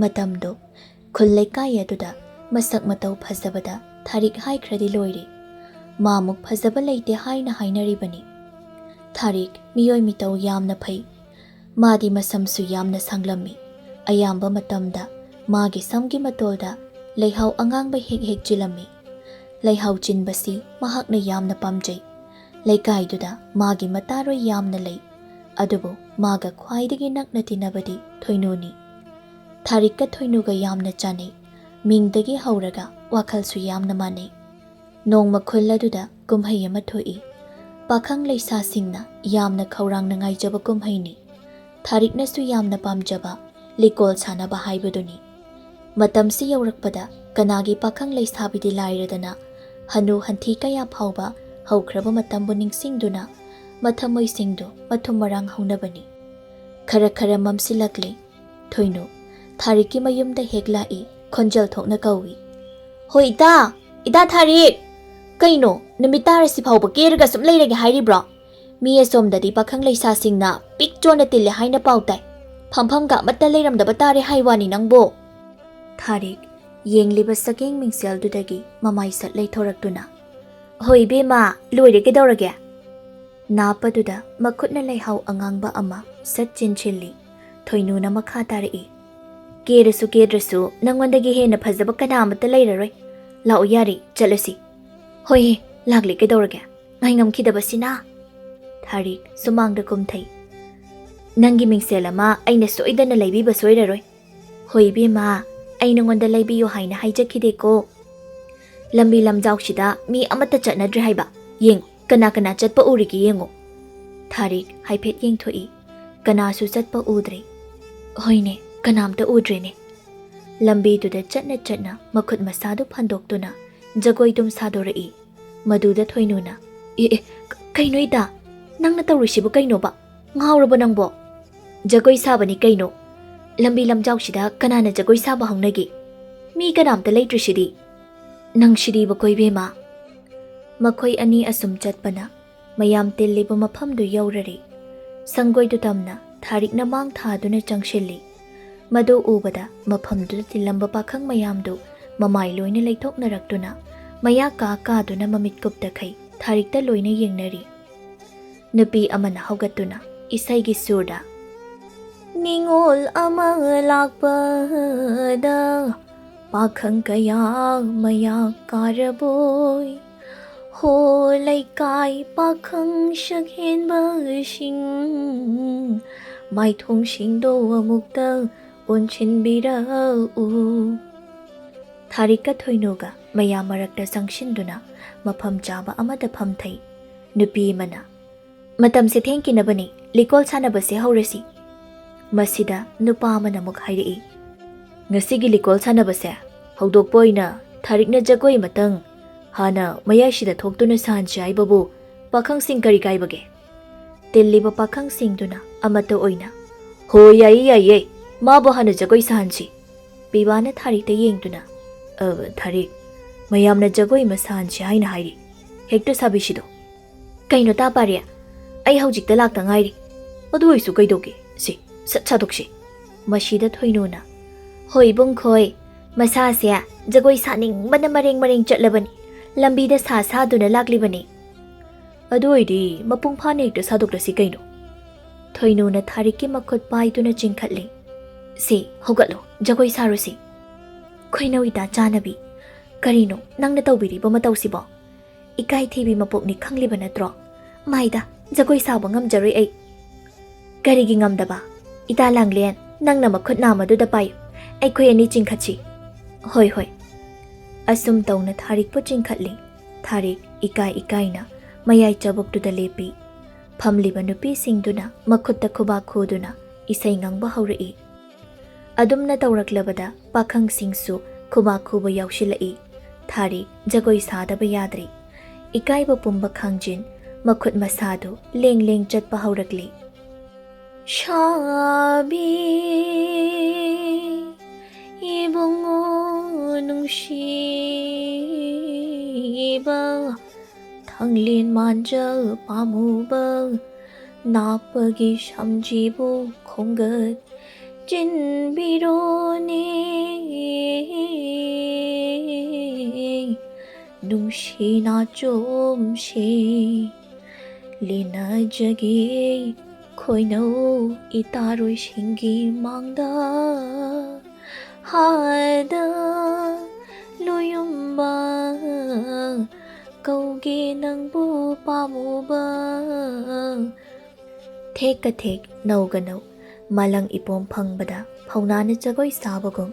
ꯃꯇꯝꯗꯨ ꯈꯨꯜ ꯂꯩꯀꯥꯏ ꯑꯗꯨꯗ ꯃꯁꯛ ꯃꯇꯧ ꯐꯖꯕꯗ ꯊꯥꯔꯤꯛ ꯍꯥꯏꯈ꯭ꯔꯗꯤ ꯂꯣꯏꯔꯦ꯫ ꯃꯥꯃꯨꯛ ꯐꯖꯕ ꯂꯩꯇꯦ ꯍꯥꯏꯅ ꯍꯥꯏꯅꯔꯤꯕꯅꯤ꯫ ꯊꯥꯔꯤꯛ ꯃꯤꯑꯣꯏ ꯃꯤꯇꯧ ꯌꯥꯝꯅ ꯐꯩ꯫ ꯃꯥꯗꯤ ꯃꯁꯝꯁꯨ ꯌꯥꯝꯅ ꯁꯥꯡꯂꯝꯃꯤ꯫ ꯑꯌꯥꯝꯕ ꯃꯇꯝꯗ ꯃꯥꯒꯤ ꯁꯝꯒꯤ ꯃꯇꯣꯜꯗ ꯂꯩꯍꯥꯎ ꯑꯉꯥꯡꯕ ꯍꯦꯛ ꯍꯦꯛ ꯆꯤꯜꯂꯝꯃꯤ꯫ ꯂꯩꯍꯥꯎ ꯆꯤꯟꯕꯁꯤ ꯃꯍꯥꯛꯅ ꯌꯥꯝꯅ ꯄꯥꯝꯖꯩ꯫ ꯂꯩꯀꯥꯏꯗꯨꯗ ꯃꯥꯒꯤ ꯃꯇꯥꯔꯣꯏ ꯌꯥꯝꯅ ꯂꯩ, ꯑꯗꯨꯕꯨ ꯃꯥꯒ ꯈ꯭ꯋꯥꯏꯗꯒꯤ ꯅꯛꯅ ꯇꯤꯟꯅꯕꯗꯤ ꯊꯣꯏꯅꯨꯅꯤ꯫ ꯊꯥꯔꯤꯛꯀ ꯊꯣꯏꯅꯨꯒ ꯌꯥꯝꯅ ꯆꯥꯟꯅꯩ꯫ ꯃꯤꯡꯗꯒꯤ ꯍꯧꯔꯒ ꯋꯥꯈꯜꯁꯨ ꯌꯥꯝꯅ ꯃꯥꯟꯅꯩ꯫ ꯅꯣꯡꯃ ꯈꯨꯜ ꯑꯗꯨꯗ ꯀꯨꯝꯍꯩ ꯑꯃ ꯊꯣꯛꯏ꯫ ꯄꯥꯈꯪ ꯂꯩꯁꯥꯁꯤꯡꯅ ꯌꯥꯝꯅ ꯈꯧꯔꯥꯡꯅ ꯉꯥꯏꯖꯕ ꯀꯨꯝꯍꯩꯅꯤ꯫ ꯊꯥꯔꯤꯛꯅꯁꯨ ꯌꯥꯝꯅ ꯄꯥꯝꯖꯕ ꯂꯤꯀꯣꯜ ꯁꯥꯟꯅꯕ ꯍꯥꯏꯕꯗꯨꯅꯤ꯫ ꯃꯇꯝꯁꯤ ꯌꯧꯔꯛꯄꯗ ꯀꯅꯥꯒꯤ ꯄꯥꯈꯪ ꯂꯩꯁꯥꯕꯤꯗꯤ ꯂꯥꯏꯔꯗꯅ, ꯍꯅꯨ ꯍꯟꯊꯤ ꯀꯌꯥ ꯐꯥꯎꯕ ꯍꯧꯈ꯭ꯔꯕ ꯃꯇꯝꯕꯨ ꯅꯤꯡꯁꯤꯡꯗꯨꯅ ꯃꯊꯃꯣꯏꯁꯤꯡꯗꯨ ꯃꯊꯨꯝ ꯃꯔꯥꯡ ꯍꯧꯅꯕꯅꯤ꯫ ꯈꯔ ꯈꯔ ꯃꯝꯁꯤꯜꯂꯛꯂꯤ꯫ ꯊꯣꯏꯅꯨ ꯊꯥꯔꯤꯛꯀꯤ ꯃꯌꯨꯝꯗ ꯍꯦꯛ ꯂꯥꯛꯏ, ꯈꯣꯟꯖꯦꯜ ꯊꯣꯛꯅ ꯀꯧꯏ, "ꯍꯣꯏ ꯏꯇꯥ, ꯏꯇꯥ ꯊꯥꯔꯤꯛ! ꯀꯩꯅꯣ, ꯅꯨꯃꯤꯠ ꯇꯥꯔꯁꯤ ꯐꯥꯎꯕ ꯀꯦꯔꯒ ꯁꯨꯝ ꯂꯩꯔꯒꯦ ꯍꯥꯏꯔꯤꯕ꯭ꯔꯣ? ꯃꯤ ꯑꯁꯣꯝꯗꯗꯤ ꯄꯥꯈꯪ ꯂꯩꯁꯥꯁꯤꯡꯅ ꯄꯤꯛ ꯆꯣꯟꯅ ꯇꯤꯜꯂꯦ ꯍꯥꯏꯅ ꯄꯥꯎ ꯇꯥꯏ꯫ ꯐꯝꯐꯝꯒ ꯑꯃꯠꯇ ꯂꯩꯔꯝꯗꯕ ꯇꯥꯔꯦ ꯍꯥꯏ ꯋꯥꯅꯤ ꯅꯪꯕꯨ!" ꯊꯥꯔꯤꯛ ꯌꯦꯡꯂꯤꯕ ꯁꯛꯌꯦꯡ ꯃꯤꯡꯁꯦꯜꯗꯨꯗꯒꯤ ꯃꯃꯥꯏ ꯁꯠ ꯂꯩꯊꯣꯔꯛꯇꯨꯅ, "ꯍꯣꯏ ꯏꯕꯦꯝꯃ, ꯂꯣꯏꯔꯦ, ꯀꯩꯗꯧꯔꯒꯦ?" ꯅꯥꯞꯄꯗꯨꯗ ꯃꯈꯨꯠꯅ ꯂꯩꯍꯥꯎ ꯑꯉꯥꯡꯕ ꯑꯃ ꯁꯠ ꯆꯤꯟꯁꯤꯜꯂꯤ꯫ ꯊꯣꯏꯅꯨꯅ ꯃꯈꯥ ꯇꯥꯔꯛꯏ, "ꯀꯦꯔꯁꯨ ꯀꯦꯗ꯭ꯔꯁꯨ ꯅꯪꯉꯣꯟꯗꯒꯤ ꯍꯦꯟꯅ ꯐꯖꯕ ꯀꯅꯥ ꯑꯃꯠꯇ ꯂꯩꯔꯔꯣꯏ꯫ ꯂꯥꯛꯑꯣ ꯌꯥꯔꯦ, ꯆꯠꯂꯁꯤ꯫" "ꯍꯣꯏꯍꯦ, ꯂꯥꯛꯂꯦ, ꯀꯩꯗꯧꯔꯒꯦ? ꯉꯥꯏꯉꯝꯈꯤꯗꯕꯁꯤꯅ!" ꯊꯥꯔꯤꯛ ꯁꯨꯃꯥꯡꯗ ꯀꯨꯝꯊꯩ꯫ "ꯅꯪꯒꯤ ꯃꯤꯡꯁꯦꯜ ꯑꯃ ꯑꯩꯅ ꯁꯣꯏꯗꯅ ꯂꯩꯕꯤꯕ ꯁꯣꯏꯔꯔꯣꯏ꯫" "ꯍꯣꯏ ꯏꯕꯦꯝꯃ, ꯑꯩ ꯅꯉꯣꯟꯗ ꯂꯩꯕꯤꯌꯨ ꯍꯥꯏꯅ ꯍꯥꯏꯖꯈꯤꯗꯦꯀꯣ꯫ ꯂꯝꯕꯤ ꯂꯝꯖꯥꯎꯁꯤꯗ ꯃꯤ ꯑꯃꯠꯇ ꯆꯠꯅꯗ꯭ꯔꯦ ꯍꯥꯏꯕ꯫ ꯌꯦꯡꯉꯨ, ꯀꯅꯥ ꯀꯅꯥ ꯆꯠꯄ ꯎꯔꯤꯒꯦ ꯌꯦꯡꯉꯨ꯫" ꯊꯥꯔꯤꯛ ꯍꯥꯏꯐꯦꯠ ꯌꯦꯡꯊꯣꯛꯏ꯫ ꯀꯅꯥꯁꯨ ꯆꯠꯄ ꯎꯗ꯭ꯔꯦ꯫ "ꯍꯣꯏꯅꯦ, ꯀꯅꯥꯝꯇ ꯎꯗ꯭ꯔꯦꯅꯦ꯫" ꯂꯝꯕꯤꯗꯨꯗ ꯆꯠꯅ ꯆꯠꯅ ꯃꯈꯨꯠ ꯃꯁꯥꯗꯨ ꯐꯟꯗꯣꯛꯇꯨꯅ ꯖꯒꯣꯏꯗꯨꯝ ꯁꯥꯗꯣꯔꯛꯏ꯫ ꯃꯗꯨꯗ ꯊꯣꯏꯅꯨꯅ, "ꯑꯦ, ꯑꯦ, ꯀ-, ꯀꯩꯅꯣ ꯏꯇꯥ? ꯅꯪꯅ ꯇꯧꯔꯤꯁꯤꯕꯨ ꯀꯩꯅꯣꯕ? ꯉꯥꯎꯔꯕꯣ ꯅꯪꯕꯣ? ꯖꯒꯣꯏ ꯁꯥꯕꯅꯤ ꯀꯩꯅꯣ꯫ ꯂꯝꯕꯤ ꯂꯝꯖꯥꯎꯁꯤꯗ ꯀꯅꯥꯅ ꯖꯒꯣꯏ ꯁꯥꯕ ꯍꯧꯅꯒꯦ? ꯃꯤ ꯀꯅꯥꯝꯇ ꯂꯩꯇ꯭ꯔꯤꯁꯤꯗꯤ꯫ ꯅꯪꯁꯤꯗꯤꯕꯀꯣ ꯏꯕꯦꯝꯃ꯫" ꯃꯈꯣꯏ ꯑꯅꯤ ꯑꯁꯨꯝ ꯆꯠꯄꯅ ꯃꯌꯥꯝ ꯇꯤꯜꯂꯤꯕ ꯃꯐꯝꯗꯨ ꯌꯧꯔꯔꯦ꯫ ꯁꯪꯒꯣꯏꯗꯨ ꯇꯝꯅ ꯊꯥꯔꯤꯛꯅ ꯃꯥꯡ ꯊꯥꯗꯨꯅ ꯆꯪꯁꯤꯜꯂꯤ꯫ ꯃꯗꯨ ꯎꯕꯗ ꯃꯐꯝꯗꯨꯗ ꯇꯤꯜꯂꯝꯕ ꯄꯥꯈꯪ ꯃꯌꯥꯝꯗꯨ ꯃꯃꯥꯏ ꯂꯣꯏꯅ ꯂꯩꯊꯣꯛꯅꯔꯛꯇꯨꯅ ꯃꯌꯥ ꯀꯥ ꯀꯥꯗꯨꯅ ꯃꯃꯤꯠ ꯀꯨꯞꯇꯈꯩ ꯊꯥꯔꯤꯛꯇ ꯂꯣꯏꯅ ꯌꯦꯡꯅꯔꯤ꯫ ꯅꯨꯄꯤ ꯑꯃꯅ ꯍꯧꯒꯠꯇꯨꯅ ꯏꯁꯩꯒꯤ ꯁꯨꯔꯗ, ꯅꯤꯉꯣꯜ ꯑꯃ ꯂꯥꯛꯄꯗ ꯄꯥꯈꯪ ꯀꯌꯥ ꯃꯌꯥ ꯀꯥꯔꯕꯣꯏ꯫ ꯍꯣ ꯂꯩꯀꯥꯏ ꯄꯥꯈꯪ ꯁꯛꯍꯦꯟꯕꯁꯤꯡ, ꯃꯥꯏꯊꯣꯡꯁꯤꯡꯗꯣ ꯑꯃꯨꯛꯇ ꯑꯣꯟꯁꯤꯟꯕꯤꯔꯛꯎ꯫ ꯊꯥꯔꯤꯛꯀ ꯊꯣꯏꯅꯨꯒ ꯃꯌꯥꯝ ꯃꯔꯛꯇ ꯆꯪꯁꯤꯟꯗꯨꯅ ꯃꯐꯝ ꯆꯥꯕ ꯑꯃꯗ ꯐꯝꯊꯩ꯫ ꯅꯨꯄꯤ ꯑꯃꯅ, "ꯃꯇꯝꯁꯦ ꯊꯦꯡꯈꯤꯅꯕꯅꯤ, ꯂꯤꯀꯣꯜ ꯁꯥꯟꯅꯕꯁꯦ ꯍꯧꯔꯁꯤ꯫" ꯃꯁꯤꯗ ꯅꯨꯄꯥ ꯑꯃꯅ ꯑꯃꯨꯛ ꯍꯥꯏꯔꯛꯏ, "ꯉꯁꯤꯒꯤ ꯂꯤꯀꯣꯜ ꯁꯥꯟꯅꯕꯁꯦ ꯍꯧꯗꯣꯛꯄ ꯑꯣꯏꯅ ꯊꯥꯔꯤꯛꯅ ꯖꯒꯣꯏ ꯑꯃꯇꯪ ꯍꯥꯟꯅ ꯃꯌꯥꯏꯁꯤꯗ ꯊꯣꯛꯇꯨꯅ ꯁꯥꯍꯟꯁꯤ ꯍꯥꯏꯕꯕꯨ ꯄꯥꯈꯪꯁꯤꯡ ꯀꯔꯤ ꯀꯥꯏꯕꯒꯦ?" ꯇꯤꯜꯂꯤꯕ ꯄꯥꯈꯪꯁꯤꯡꯗꯨꯅ ꯑꯃꯠꯇ ꯑꯣꯏꯅ, "ꯍꯣ, ꯌꯥꯏꯌꯦ, ꯌꯥꯏꯌꯦ, ꯃꯥꯕꯨ ꯍꯥꯟꯅ ꯖꯒꯣꯏ ꯁꯥꯍꯟꯁꯤ꯫" ꯄꯤꯕꯥꯅ ꯊꯥꯔꯤꯛꯇ ꯌꯦꯡꯗꯨꯅ, "ꯑ, ꯊꯥꯔꯤꯛ, ꯃꯌꯥꯝꯅ ꯖꯒꯣꯏ ꯑꯃ ꯁꯥꯍꯟꯁꯤ ꯍꯥꯏꯅ ꯍꯥꯏꯔꯤ, ꯍꯦꯛꯇ ꯁꯥꯕꯤꯁꯤꯗꯣ꯫" "ꯀꯩꯅꯣ ꯇꯥ ꯄꯥꯔꯦ, ꯑꯩ ꯍꯧꯖꯤꯛꯇ ꯂꯥꯛꯇ ꯉꯥꯏꯔꯤ꯫ ꯑꯗꯨ ꯑꯣꯏꯁꯨ ꯀꯩꯗꯧꯒꯦ? ꯁꯤ, ꯁꯠ ꯁꯥꯗꯣꯛꯁꯤ꯫" ꯃꯁꯤꯗ ꯊꯣꯏꯅꯨꯅ, "ꯍꯣꯏ ꯏꯕꯨꯡꯈꯣꯏ, ꯃꯁꯥꯁꯦ ꯖꯒꯣꯏ ꯁꯥꯅꯤꯡꯕꯅ ꯃꯔꯦꯡ ꯃꯔꯦꯡ ꯆꯠꯂꯕꯅꯤ, ꯂꯝꯕꯤꯗ ꯁꯥ ꯁꯥꯗꯨꯅ ꯂꯥꯛꯂꯤꯕꯅꯤ꯫" "ꯑꯗꯨ ꯑꯣꯏꯗꯤ ꯃꯄꯨꯡ ꯐꯥꯅ ꯍꯦꯛꯇ ꯁꯥꯗꯣꯛꯂꯁꯤ ꯀꯩꯅꯣ꯫" ꯊꯣꯏꯅꯨꯅ ꯊꯥꯔꯤꯛꯀꯤ ꯃꯈꯨꯠ ꯄꯥꯏꯗꯨꯅ ꯆꯤꯡꯈꯠꯂꯤ꯫ "ꯁꯤ, ꯍꯧꯒꯠꯂꯣ, ꯖꯒꯣꯏ ꯁꯥꯔꯨꯁꯤ꯫" "ꯈꯣꯏꯅꯧ ꯏꯇꯥ ꯆꯥꯅꯕꯤ, ꯀꯔꯤꯅꯣ ꯅꯪꯅ ꯇꯧꯕꯤꯔꯤꯕ ꯃꯇꯧꯁꯤꯕꯣ? ꯏꯀꯥꯏ ꯊꯤꯕꯤ ꯃꯄꯣꯛꯅꯤ ꯈꯪꯂꯤꯕ ꯅꯠꯇ꯭ꯔꯣ? ꯃꯥꯏꯗ, ꯖꯒꯣꯏ ꯁꯥꯕ ꯉꯝꯖꯔꯣꯏ ꯑꯩ꯫" "ꯀꯔꯤꯒꯤ ꯉꯝꯗꯕ? ꯏꯇꯥ ꯂꯥꯡꯂꯦꯟ, ꯅꯪꯅ ꯃꯈꯨꯠ ꯅꯥꯝꯃꯗꯨꯗ ꯄꯥꯏꯌꯨ, ꯑꯩꯈꯣꯏ ꯑꯅꯤ ꯆꯤꯡꯈꯠꯁꯤ꯫" "ꯍꯣꯏ, ꯍꯣꯏ꯫" ꯑꯁꯨꯝ ꯇꯧꯅ ꯊꯥꯔꯤꯛꯄꯨ ꯆꯤꯡꯈꯠꯂꯤ꯫ ꯊꯥꯔꯤꯛ ꯏꯀꯥꯏ ꯏꯀꯥꯏꯅ ꯃꯌꯥꯏ ꯆꯕꯨꯛꯇꯨꯗ ꯂꯦꯞꯄꯤ꯫ ꯐꯝꯂꯤꯕ ꯅꯨꯄꯤꯁꯤꯡꯗꯨꯅ ꯃꯈꯨꯠꯇ ꯈꯨꯕꯥꯛ ꯈꯨꯗꯨꯅ ꯏꯁꯩ ꯉꯪꯕ ꯍꯧꯔꯛꯏ꯫ ꯑꯗꯨꯝꯅ ꯇꯧꯔꯛꯂꯕꯗ ꯄꯥꯈꯪꯁꯤꯡꯁꯨ ꯈꯨꯕꯥꯛ ꯈꯨꯕ ꯌꯥꯎꯁꯤꯜꯂꯛꯏ꯫ ꯊꯥꯔꯤꯛ ꯖꯒꯣꯏ ꯁꯥꯗꯕ ꯌꯥꯗ꯭ꯔꯦ꯫ ꯏꯀꯥꯏꯕ ꯄꯨꯝꯕ ꯈꯥꯡꯖꯤꯟ ꯃꯈꯨꯠ ꯃꯁꯥꯗꯨ ꯂꯦꯡ ꯂꯦꯡ ꯆꯠꯄ ꯍꯧꯔꯛꯂꯤ꯫ "ꯁꯥꯕꯤ ꯏꯕꯨꯡꯉꯣ ꯅꯨꯡꯁꯤꯕ, ꯊꯥꯡꯂꯦꯟ ꯃꯥꯟꯖ ꯄꯥꯝꯃꯨꯕ, ꯅꯥꯞꯄꯒꯤ ꯁꯝꯖꯤꯕꯨ ꯈꯣꯝꯒꯠ ꯆꯤꯟꯕꯤꯔꯣꯅꯦ, ꯅꯨꯡꯁꯤ ꯅꯥꯆꯣꯝꯁꯦ ꯂꯦꯟꯅꯖꯒꯦ ꯈꯣꯏꯅꯧ ꯏꯇꯥꯔꯣꯏꯁꯤꯡꯒꯤ ꯃꯥꯡꯗ ꯍꯥꯏꯗ ꯂꯣꯌꯨꯝꯕ ꯀꯧꯒꯦ ꯅꯪꯕꯨ ꯄꯥꯝꯃꯨꯕ꯫ ꯊꯦꯛꯀ ꯊꯦꯛ ꯅꯧꯒ ꯅꯧ ꯃꯥꯂꯪ ꯏꯄꯣꯝ ꯐꯪꯕꯗ ꯐꯧꯅꯥꯅ ꯖꯒꯣꯏ ꯁꯥꯕꯒꯨꯝ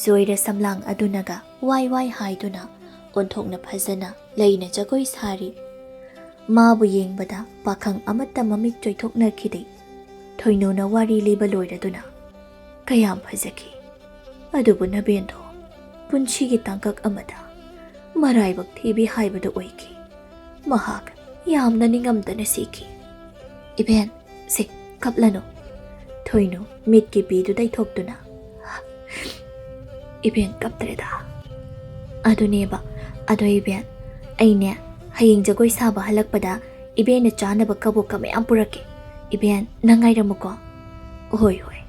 ꯆꯣꯏꯔ ꯁꯝꯂꯥꯡ ꯑꯗꯨꯅꯒ ꯋꯥꯏ ꯋꯥꯏ ꯍꯥꯏꯗꯨꯅ ꯑꯣꯟꯊꯣꯛꯅ ꯐꯖꯅ ꯂꯩꯅ ꯖꯒꯣꯏ ꯁꯥꯔꯤ꯫ ꯃꯥꯕꯨ ꯌꯦꯡꯕꯗ ꯄꯥꯈꯪ ꯑꯃꯠꯇ ꯃꯃꯤꯠ ꯆꯣꯏꯊꯣꯛꯅꯈꯤꯗꯦ꯫ ꯊꯣꯏꯅꯨꯅ ꯋꯥꯔꯤ ꯂꯤꯕ ꯂꯣꯏꯔꯗꯨꯅ, "ꯀꯌꯥꯝ ꯐꯖꯈꯤ꯫ ꯑꯗꯨꯕꯨ ꯅꯕꯦꯟꯗꯣ ꯄꯨꯟꯁꯤꯒꯤ ꯇꯥꯡꯀꯛ ꯑꯃꯗ ꯃꯔꯥꯏꯕꯛ ꯊꯤꯕꯤ ꯍꯥꯏꯕꯗꯨ ꯑꯣꯏꯈꯤ꯫ ꯃꯍꯥꯛ ꯌꯥꯝꯅ ꯅꯤꯡꯉꯝꯗꯅ ꯁꯤꯈꯤ꯫" "ꯏꯕꯦꯟ, ꯁꯦ, ꯀꯞꯂꯅꯨ꯫" ꯊꯣꯏꯅꯨ ꯃꯤꯠꯀꯤ ꯄꯤꯗꯨ ꯇꯩꯊꯣꯛꯇꯨꯅ, "ꯏꯕꯦꯟ ꯀꯞꯇ꯭ꯔꯦꯗ꯫" "ꯑꯗꯨꯅꯦꯕ꯫ ꯑꯗꯣ ꯏꯕꯦꯟ, ꯑꯩꯅꯦ ꯍꯌꯦꯡ ꯖꯒꯣꯏ ꯁꯥꯕ ꯍꯜꯂꯛꯄꯗ ꯏꯕꯦꯟꯅ ꯆꯥꯅꯕ ꯀꯕꯣꯛꯀ ꯃꯌꯥꯝ ꯄꯨꯔꯛꯀꯦ꯫ ꯏꯕꯦꯟ, ꯅꯪ ꯉꯥꯏꯔꯝꯃꯨꯀꯣ꯫" "ꯍꯣꯏ, ꯍꯣꯏ,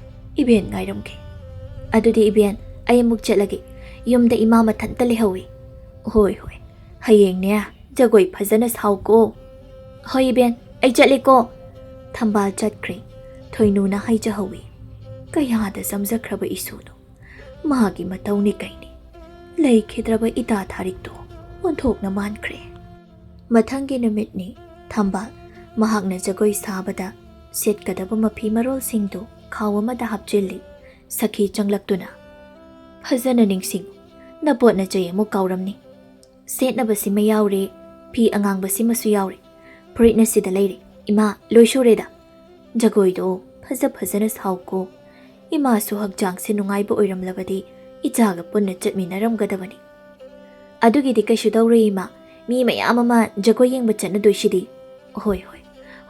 ꯏꯕꯦꯟ ꯉꯥꯏꯔꯝꯒꯦ꯫" "ꯑꯗꯨꯗꯤ ꯏꯕꯦꯟ, ꯑꯩ ꯑꯃꯨꯛ ꯆꯠꯂꯒꯦ꯫ ꯌꯨꯝꯗ ꯏꯃꯥ ꯃꯊꯟꯇ ꯂꯩꯍꯧꯏ꯫" "ꯍꯣꯏ, ꯍꯣꯏ, ꯍꯌꯦꯡꯅꯦ ꯖꯒꯣꯏ ꯐꯖꯅ ꯁꯥꯎꯀꯣ꯫" "ꯍꯣꯏ ꯏꯕꯦꯟ, ꯑꯩ ꯆꯠꯂꯦꯀꯣ꯫" ꯊꯝꯕꯥꯜ ꯆꯠꯈ꯭ꯔꯦ꯫ ꯊꯣꯏꯅꯨꯅ ꯍꯥꯏꯖꯍꯧꯏ, "ꯀꯌꯥꯗ ꯆꯝꯖꯈ꯭ꯔꯕ ꯏꯁꯨꯅꯣ꯫ ꯃꯥꯒꯤ ꯃꯇꯧꯅꯤ ꯀꯩꯅꯤ꯫ ꯂꯩꯈꯤꯗ꯭ꯔꯕ ꯏꯇꯥ ꯊꯥꯔꯤꯛꯇꯣ ꯑꯣꯟꯊꯣꯛꯅ ꯃꯥꯟꯈ꯭ꯔꯦ꯫" ꯃꯊꯪꯒꯤ ꯅꯨꯃꯤꯠꯅꯤ꯫ ꯊꯝꯕꯥꯜ ꯃꯍꯥꯛꯅ ꯖꯒꯣꯏ ꯁꯥꯕꯗ ꯁꯦꯠꯀꯗꯕ ꯃꯐꯤ ꯃꯔꯣꯜꯁꯤꯡꯗꯨ ꯈꯥꯎ ꯑꯃꯗ ꯍꯥꯞꯆꯤꯜꯂꯤ꯫ ꯁꯈꯤ ꯆꯪꯂꯛꯇꯨꯅ, "ꯐꯖꯅ ꯅꯤꯡꯁꯤꯡꯉꯨ, ꯅꯄꯣꯠ ꯅꯆꯩ ꯑꯃꯨꯛ ꯀꯥꯎꯔꯝꯅꯤ꯫ ꯁꯦꯠꯅꯕꯁꯤꯃ ꯌꯥꯎꯔꯦ, ꯐꯤ ꯑꯉꯥꯡꯕꯁꯤꯃꯁꯨ ꯌꯥꯎꯔꯦ, ꯐꯨꯔꯤꯠꯅ ꯁꯤꯗ ꯂꯩꯔꯦ꯫ ꯏꯃꯥ, ꯂꯣꯏ ꯁꯨꯔꯦꯗ꯫ ꯖꯒꯣꯏꯗꯣ ꯐꯖ ꯐꯖꯅ ꯁꯥꯎꯀꯣ꯫ ꯏꯃꯥꯁꯨ ꯍꯛꯆꯥꯡꯁꯦ ꯅꯨꯡꯉꯥꯏꯕ ꯑꯣꯏꯔꯝꯂꯕꯗꯤ ꯏꯆꯥꯒ ꯄꯨꯟꯅ ꯆꯠꯃꯤꯟꯅꯔꯝꯒꯗꯕꯅꯤ꯫" "ꯑꯗꯨꯒꯤꯗꯤ ꯀꯩꯁꯨ ꯇꯧꯔꯣꯏ ꯏꯃꯥ, ꯃꯤ ꯃꯌꯥꯝ ꯑꯃ ꯖꯒꯣꯏ ꯌꯦꯡꯕ ꯆꯠꯅꯗꯣꯏꯁꯤꯗꯤ꯫" "ꯍꯣꯏ, ꯍꯣꯏ,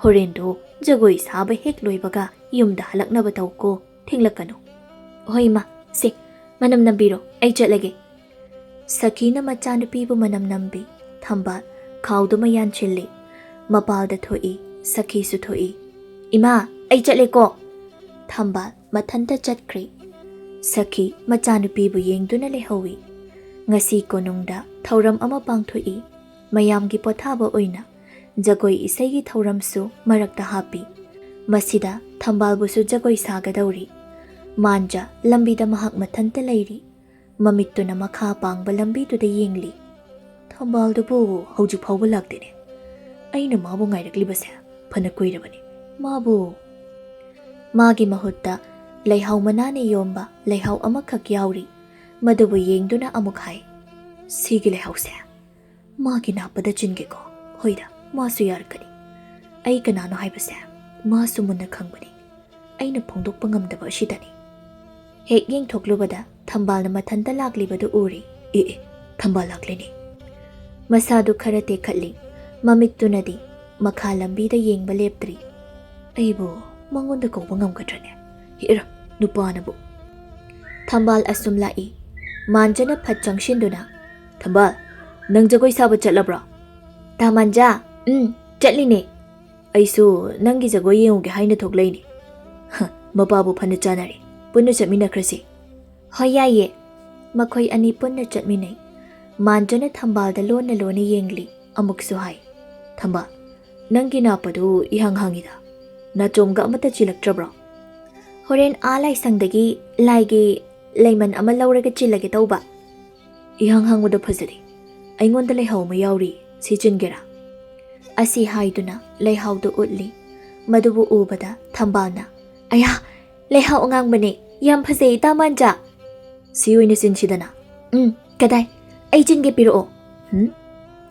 ꯍꯣꯔꯦꯟꯗꯣ ꯖꯒꯣꯏ ꯁꯥꯕ ꯍꯦꯛ ꯂꯣꯏꯕꯒ ꯌꯨꯝꯗ ꯍꯜꯂꯛꯅꯕ ꯇꯧꯀꯣ, ꯊꯦꯡꯂꯛꯀꯅꯨ꯫" "ꯍꯣꯏ ꯏꯃꯥ, ꯁꯦ, ꯃꯅꯝ ꯅꯝꯕꯤꯔꯣ, ꯑꯩ ꯆꯠꯂꯒꯦ꯫" ꯁꯈꯤꯅ ꯃꯆꯥꯅꯨꯄꯤꯕꯨ ꯃꯅꯝ ꯅꯝꯕꯤ꯫ ꯊꯝꯕꯥꯜ ꯈꯥꯎꯗꯨꯃ ꯌꯥꯟꯁꯤꯜꯂꯤ꯫ ꯃꯄꯥꯜꯗ ꯊꯣꯛꯏ꯫ ꯁꯈꯤꯁꯨ ꯊꯣꯛꯏ꯫ "ꯏꯃꯥ, ꯑꯩ ꯆꯠꯂꯦꯀꯣ꯫" ꯊꯝꯕꯥꯜ ꯃꯊꯟꯇ ꯆꯠꯈ꯭ꯔꯦ꯫ ꯁꯈꯤ ꯃꯆꯥꯅꯨꯄꯤꯕꯨ ꯌꯦꯡꯗꯨꯅ ꯂꯩꯍꯧꯏ꯫ ꯉꯁꯤ ꯀꯣꯅꯨꯡꯗ ꯊꯧꯔꯝ ꯑꯃ ꯄꯥꯡꯊꯣꯛꯏ꯫ ꯃꯌꯥꯝꯒꯤ ꯄꯣꯊꯥꯕ ꯑꯣꯏꯅ ꯖꯒꯣꯏ ꯏꯁꯩꯒꯤ ꯊꯧꯔꯝꯁꯨ ꯃꯔꯛꯇ ꯍꯥꯞꯄꯤ꯫ ꯃꯁꯤꯗ ꯊꯝꯕꯥꯜꯕꯨꯁꯨ ꯖꯒꯣꯏ ꯁꯥꯒꯗꯧꯔꯤ꯫ ꯃꯥꯟꯖ ꯂꯝꯕꯤꯗ ꯃꯍꯥꯛ ꯃꯊꯟꯇ ꯂꯩꯔꯤ꯫ ꯃꯃꯤꯠꯇꯨꯅ ꯃꯈꯥ ꯄꯥꯡꯕ ꯂꯝꯕꯤꯗꯨꯗ ꯌꯦꯡꯂꯤ꯫ "ꯊꯝꯕꯥꯜꯗꯨꯕꯨ ꯍꯧꯖꯤꯛ ꯐꯥꯎꯕ ꯂꯥꯛꯇꯦꯅꯦ꯫ ꯑꯩꯅ ꯃꯥꯕꯨ ꯉꯥꯏꯔꯛꯂꯤꯕꯁꯦ ꯐꯅ ꯀꯨꯏꯔꯕꯅꯤ꯫ ꯃꯥꯕꯨ" ꯃꯥꯒꯤ ꯃꯍꯨꯠꯇ ꯂꯩꯍꯥꯎ ꯃꯅꯥꯅ ꯌꯣꯝꯕ ꯂꯩꯍꯥꯎ ꯑꯃꯈꯛ ꯌꯥꯎꯔꯤ꯫ ꯃꯗꯨꯕꯨ ꯌꯦꯡꯗꯨꯅ ꯑꯃꯨꯛ ꯍꯥꯏ, "ꯁꯤꯒꯤ ꯂꯩꯍꯥꯎꯁꯦ ꯃꯥꯒꯤ ꯅꯥꯞꯄꯗ ꯆꯤꯟꯒꯦꯀꯣ꯫ ꯍꯣꯏꯗ, ꯃꯥꯁꯨ ꯌꯥꯔꯛꯀꯅꯤ꯫ ꯑꯩ ꯀꯅꯥꯅꯣ ꯍꯥꯏꯕꯁꯦ ꯃꯥꯁꯨ ꯃꯨꯟꯅ ꯈꯪꯕꯅꯤ꯫ ꯑꯩꯅ ꯐꯣꯡꯗꯣꯛꯄ ꯉꯝꯗꯕ ꯑꯁꯤꯗꯅꯤ"꯫ ꯍꯦꯛ ꯌꯦꯡꯊꯣꯛꯂꯨꯕꯗ ꯊꯝꯕꯥꯜꯅ ꯃꯊꯟꯇ ꯂꯥꯛꯂꯤꯕꯗꯨ ꯎꯔꯤ꯫ "ꯑꯦ ꯑꯦ, ꯊꯝꯕꯥꯜ ꯂꯥꯛꯂꯦꯅꯦ"꯫ ꯃꯁꯥꯗꯨ ꯈꯔ ꯇꯦꯛꯈꯠꯂꯤ꯫ ꯃꯃꯤꯠꯇꯨꯅꯗꯤ ꯃꯈꯥ ꯂꯝꯕꯤꯗ ꯌꯦꯡꯕ ꯂꯦꯞꯇ꯭ꯔꯤ꯫ "ꯑꯩꯕꯨ ꯃꯉꯣꯟꯗ ꯀꯧꯕ ꯉꯝꯒꯗ꯭ꯔꯅꯦ? ꯍꯦꯔꯥ, ꯅꯨꯄꯥꯅꯕꯨ!" ꯊꯝꯕꯥꯜ ꯑꯁꯨꯝ ꯂꯥꯛꯏ꯫ ꯃꯥꯟꯖꯅ ꯐꯠ ꯆꯪꯁꯤꯟꯗꯨꯅ, "ꯊꯝꯕꯥꯜ, ꯅꯪ ꯖꯒꯣꯏ ꯁꯥꯕ ꯆꯠꯂꯕ꯭ꯔꯣ?" "ꯇꯥ ꯃꯥꯟꯖꯥ, ꯎꯝ, ꯆꯠꯂꯤꯅꯦ꯫ ꯑꯩꯁꯨ ꯅꯪꯒꯤ ꯖꯒꯣꯏ ꯌꯦꯡꯉꯨꯒꯦ ꯍꯥꯏꯅ ꯊꯣꯛꯂꯛꯏꯅꯦ"꯫ "ꯍ, ꯃꯄꯥꯕꯨ ꯐꯅ ꯆꯥꯅꯔꯦ꯫ ꯄꯨꯟꯅ ꯆꯠꯃꯤꯟꯅꯈ꯭ꯔꯁꯤ"꯫ "ꯍꯣꯏ, ꯌꯥꯏꯌꯦ"꯫ ꯃꯈꯣꯏ ꯑꯅꯤ ꯄꯨꯟꯅ ꯆꯠꯃꯤꯟꯅꯩ꯫ ꯃꯥꯟꯖꯅ ꯊꯝꯕꯥꯜꯗ ꯂꯣꯟꯅ ꯂꯣꯟꯅ ꯌꯦꯡꯂꯤ꯫ ꯑꯃꯨꯛꯁꯨ ꯍꯥꯏ, "ꯊꯝꯕꯥꯜ, ꯅꯪꯒꯤ ꯅꯥꯞꯄꯗꯨ ꯏꯍꯥꯡ ꯍꯥꯡꯉꯤꯗ꯫ ꯅꯥꯆꯣꯝꯒ ꯑꯃꯠꯇ ꯆꯤꯜꯂꯛꯇ꯭ꯔꯕ꯭ꯔꯣ?" "ꯍꯣꯔꯦꯟ ꯑꯥ ꯂꯥꯏꯁꯪꯗꯒꯤ ꯂꯥꯏꯒꯤ ꯂꯩꯃꯟ ꯑꯃ ꯂꯧꯔꯒ ꯆꯤꯜꯂꯒꯦ ꯇꯧꯕ"꯫ "ꯏꯍꯥꯡ ꯍꯥꯡꯕꯗꯣ ꯐꯖꯗꯦ꯫ ꯑꯩꯉꯣꯟꯗ ꯂꯩꯍꯥꯎ ꯑꯃ ꯌꯥꯎꯔꯤ, ꯁꯤ ꯆꯤꯟꯒꯦꯔꯥ?" ꯑꯁꯤ ꯍꯥꯏꯗꯨꯅ ꯂꯩꯍꯥꯎꯗꯨ ꯎꯠꯂꯤ꯫ ꯃꯗꯨꯕꯨ ꯎꯕꯗ ꯊꯝꯕꯥꯜꯅ, "ꯑꯌꯥ, ꯂꯩꯍꯥꯎ ꯑꯉꯥꯡꯕꯅꯦ, ꯌꯥꯝ ꯐꯖꯩ, ꯏꯇꯥ ꯃꯥꯟꯖꯥ"꯫ "ꯁꯤ ꯑꯣꯏꯅ ꯆꯤꯟꯁꯤꯗꯅ"꯫ "ꯎꯝ, ꯀꯗꯥꯏ? ꯑꯩ ꯆꯤꯟꯒꯦ, ꯄꯤꯔꯛꯑꯣ"꯫ "ꯍꯨꯝ?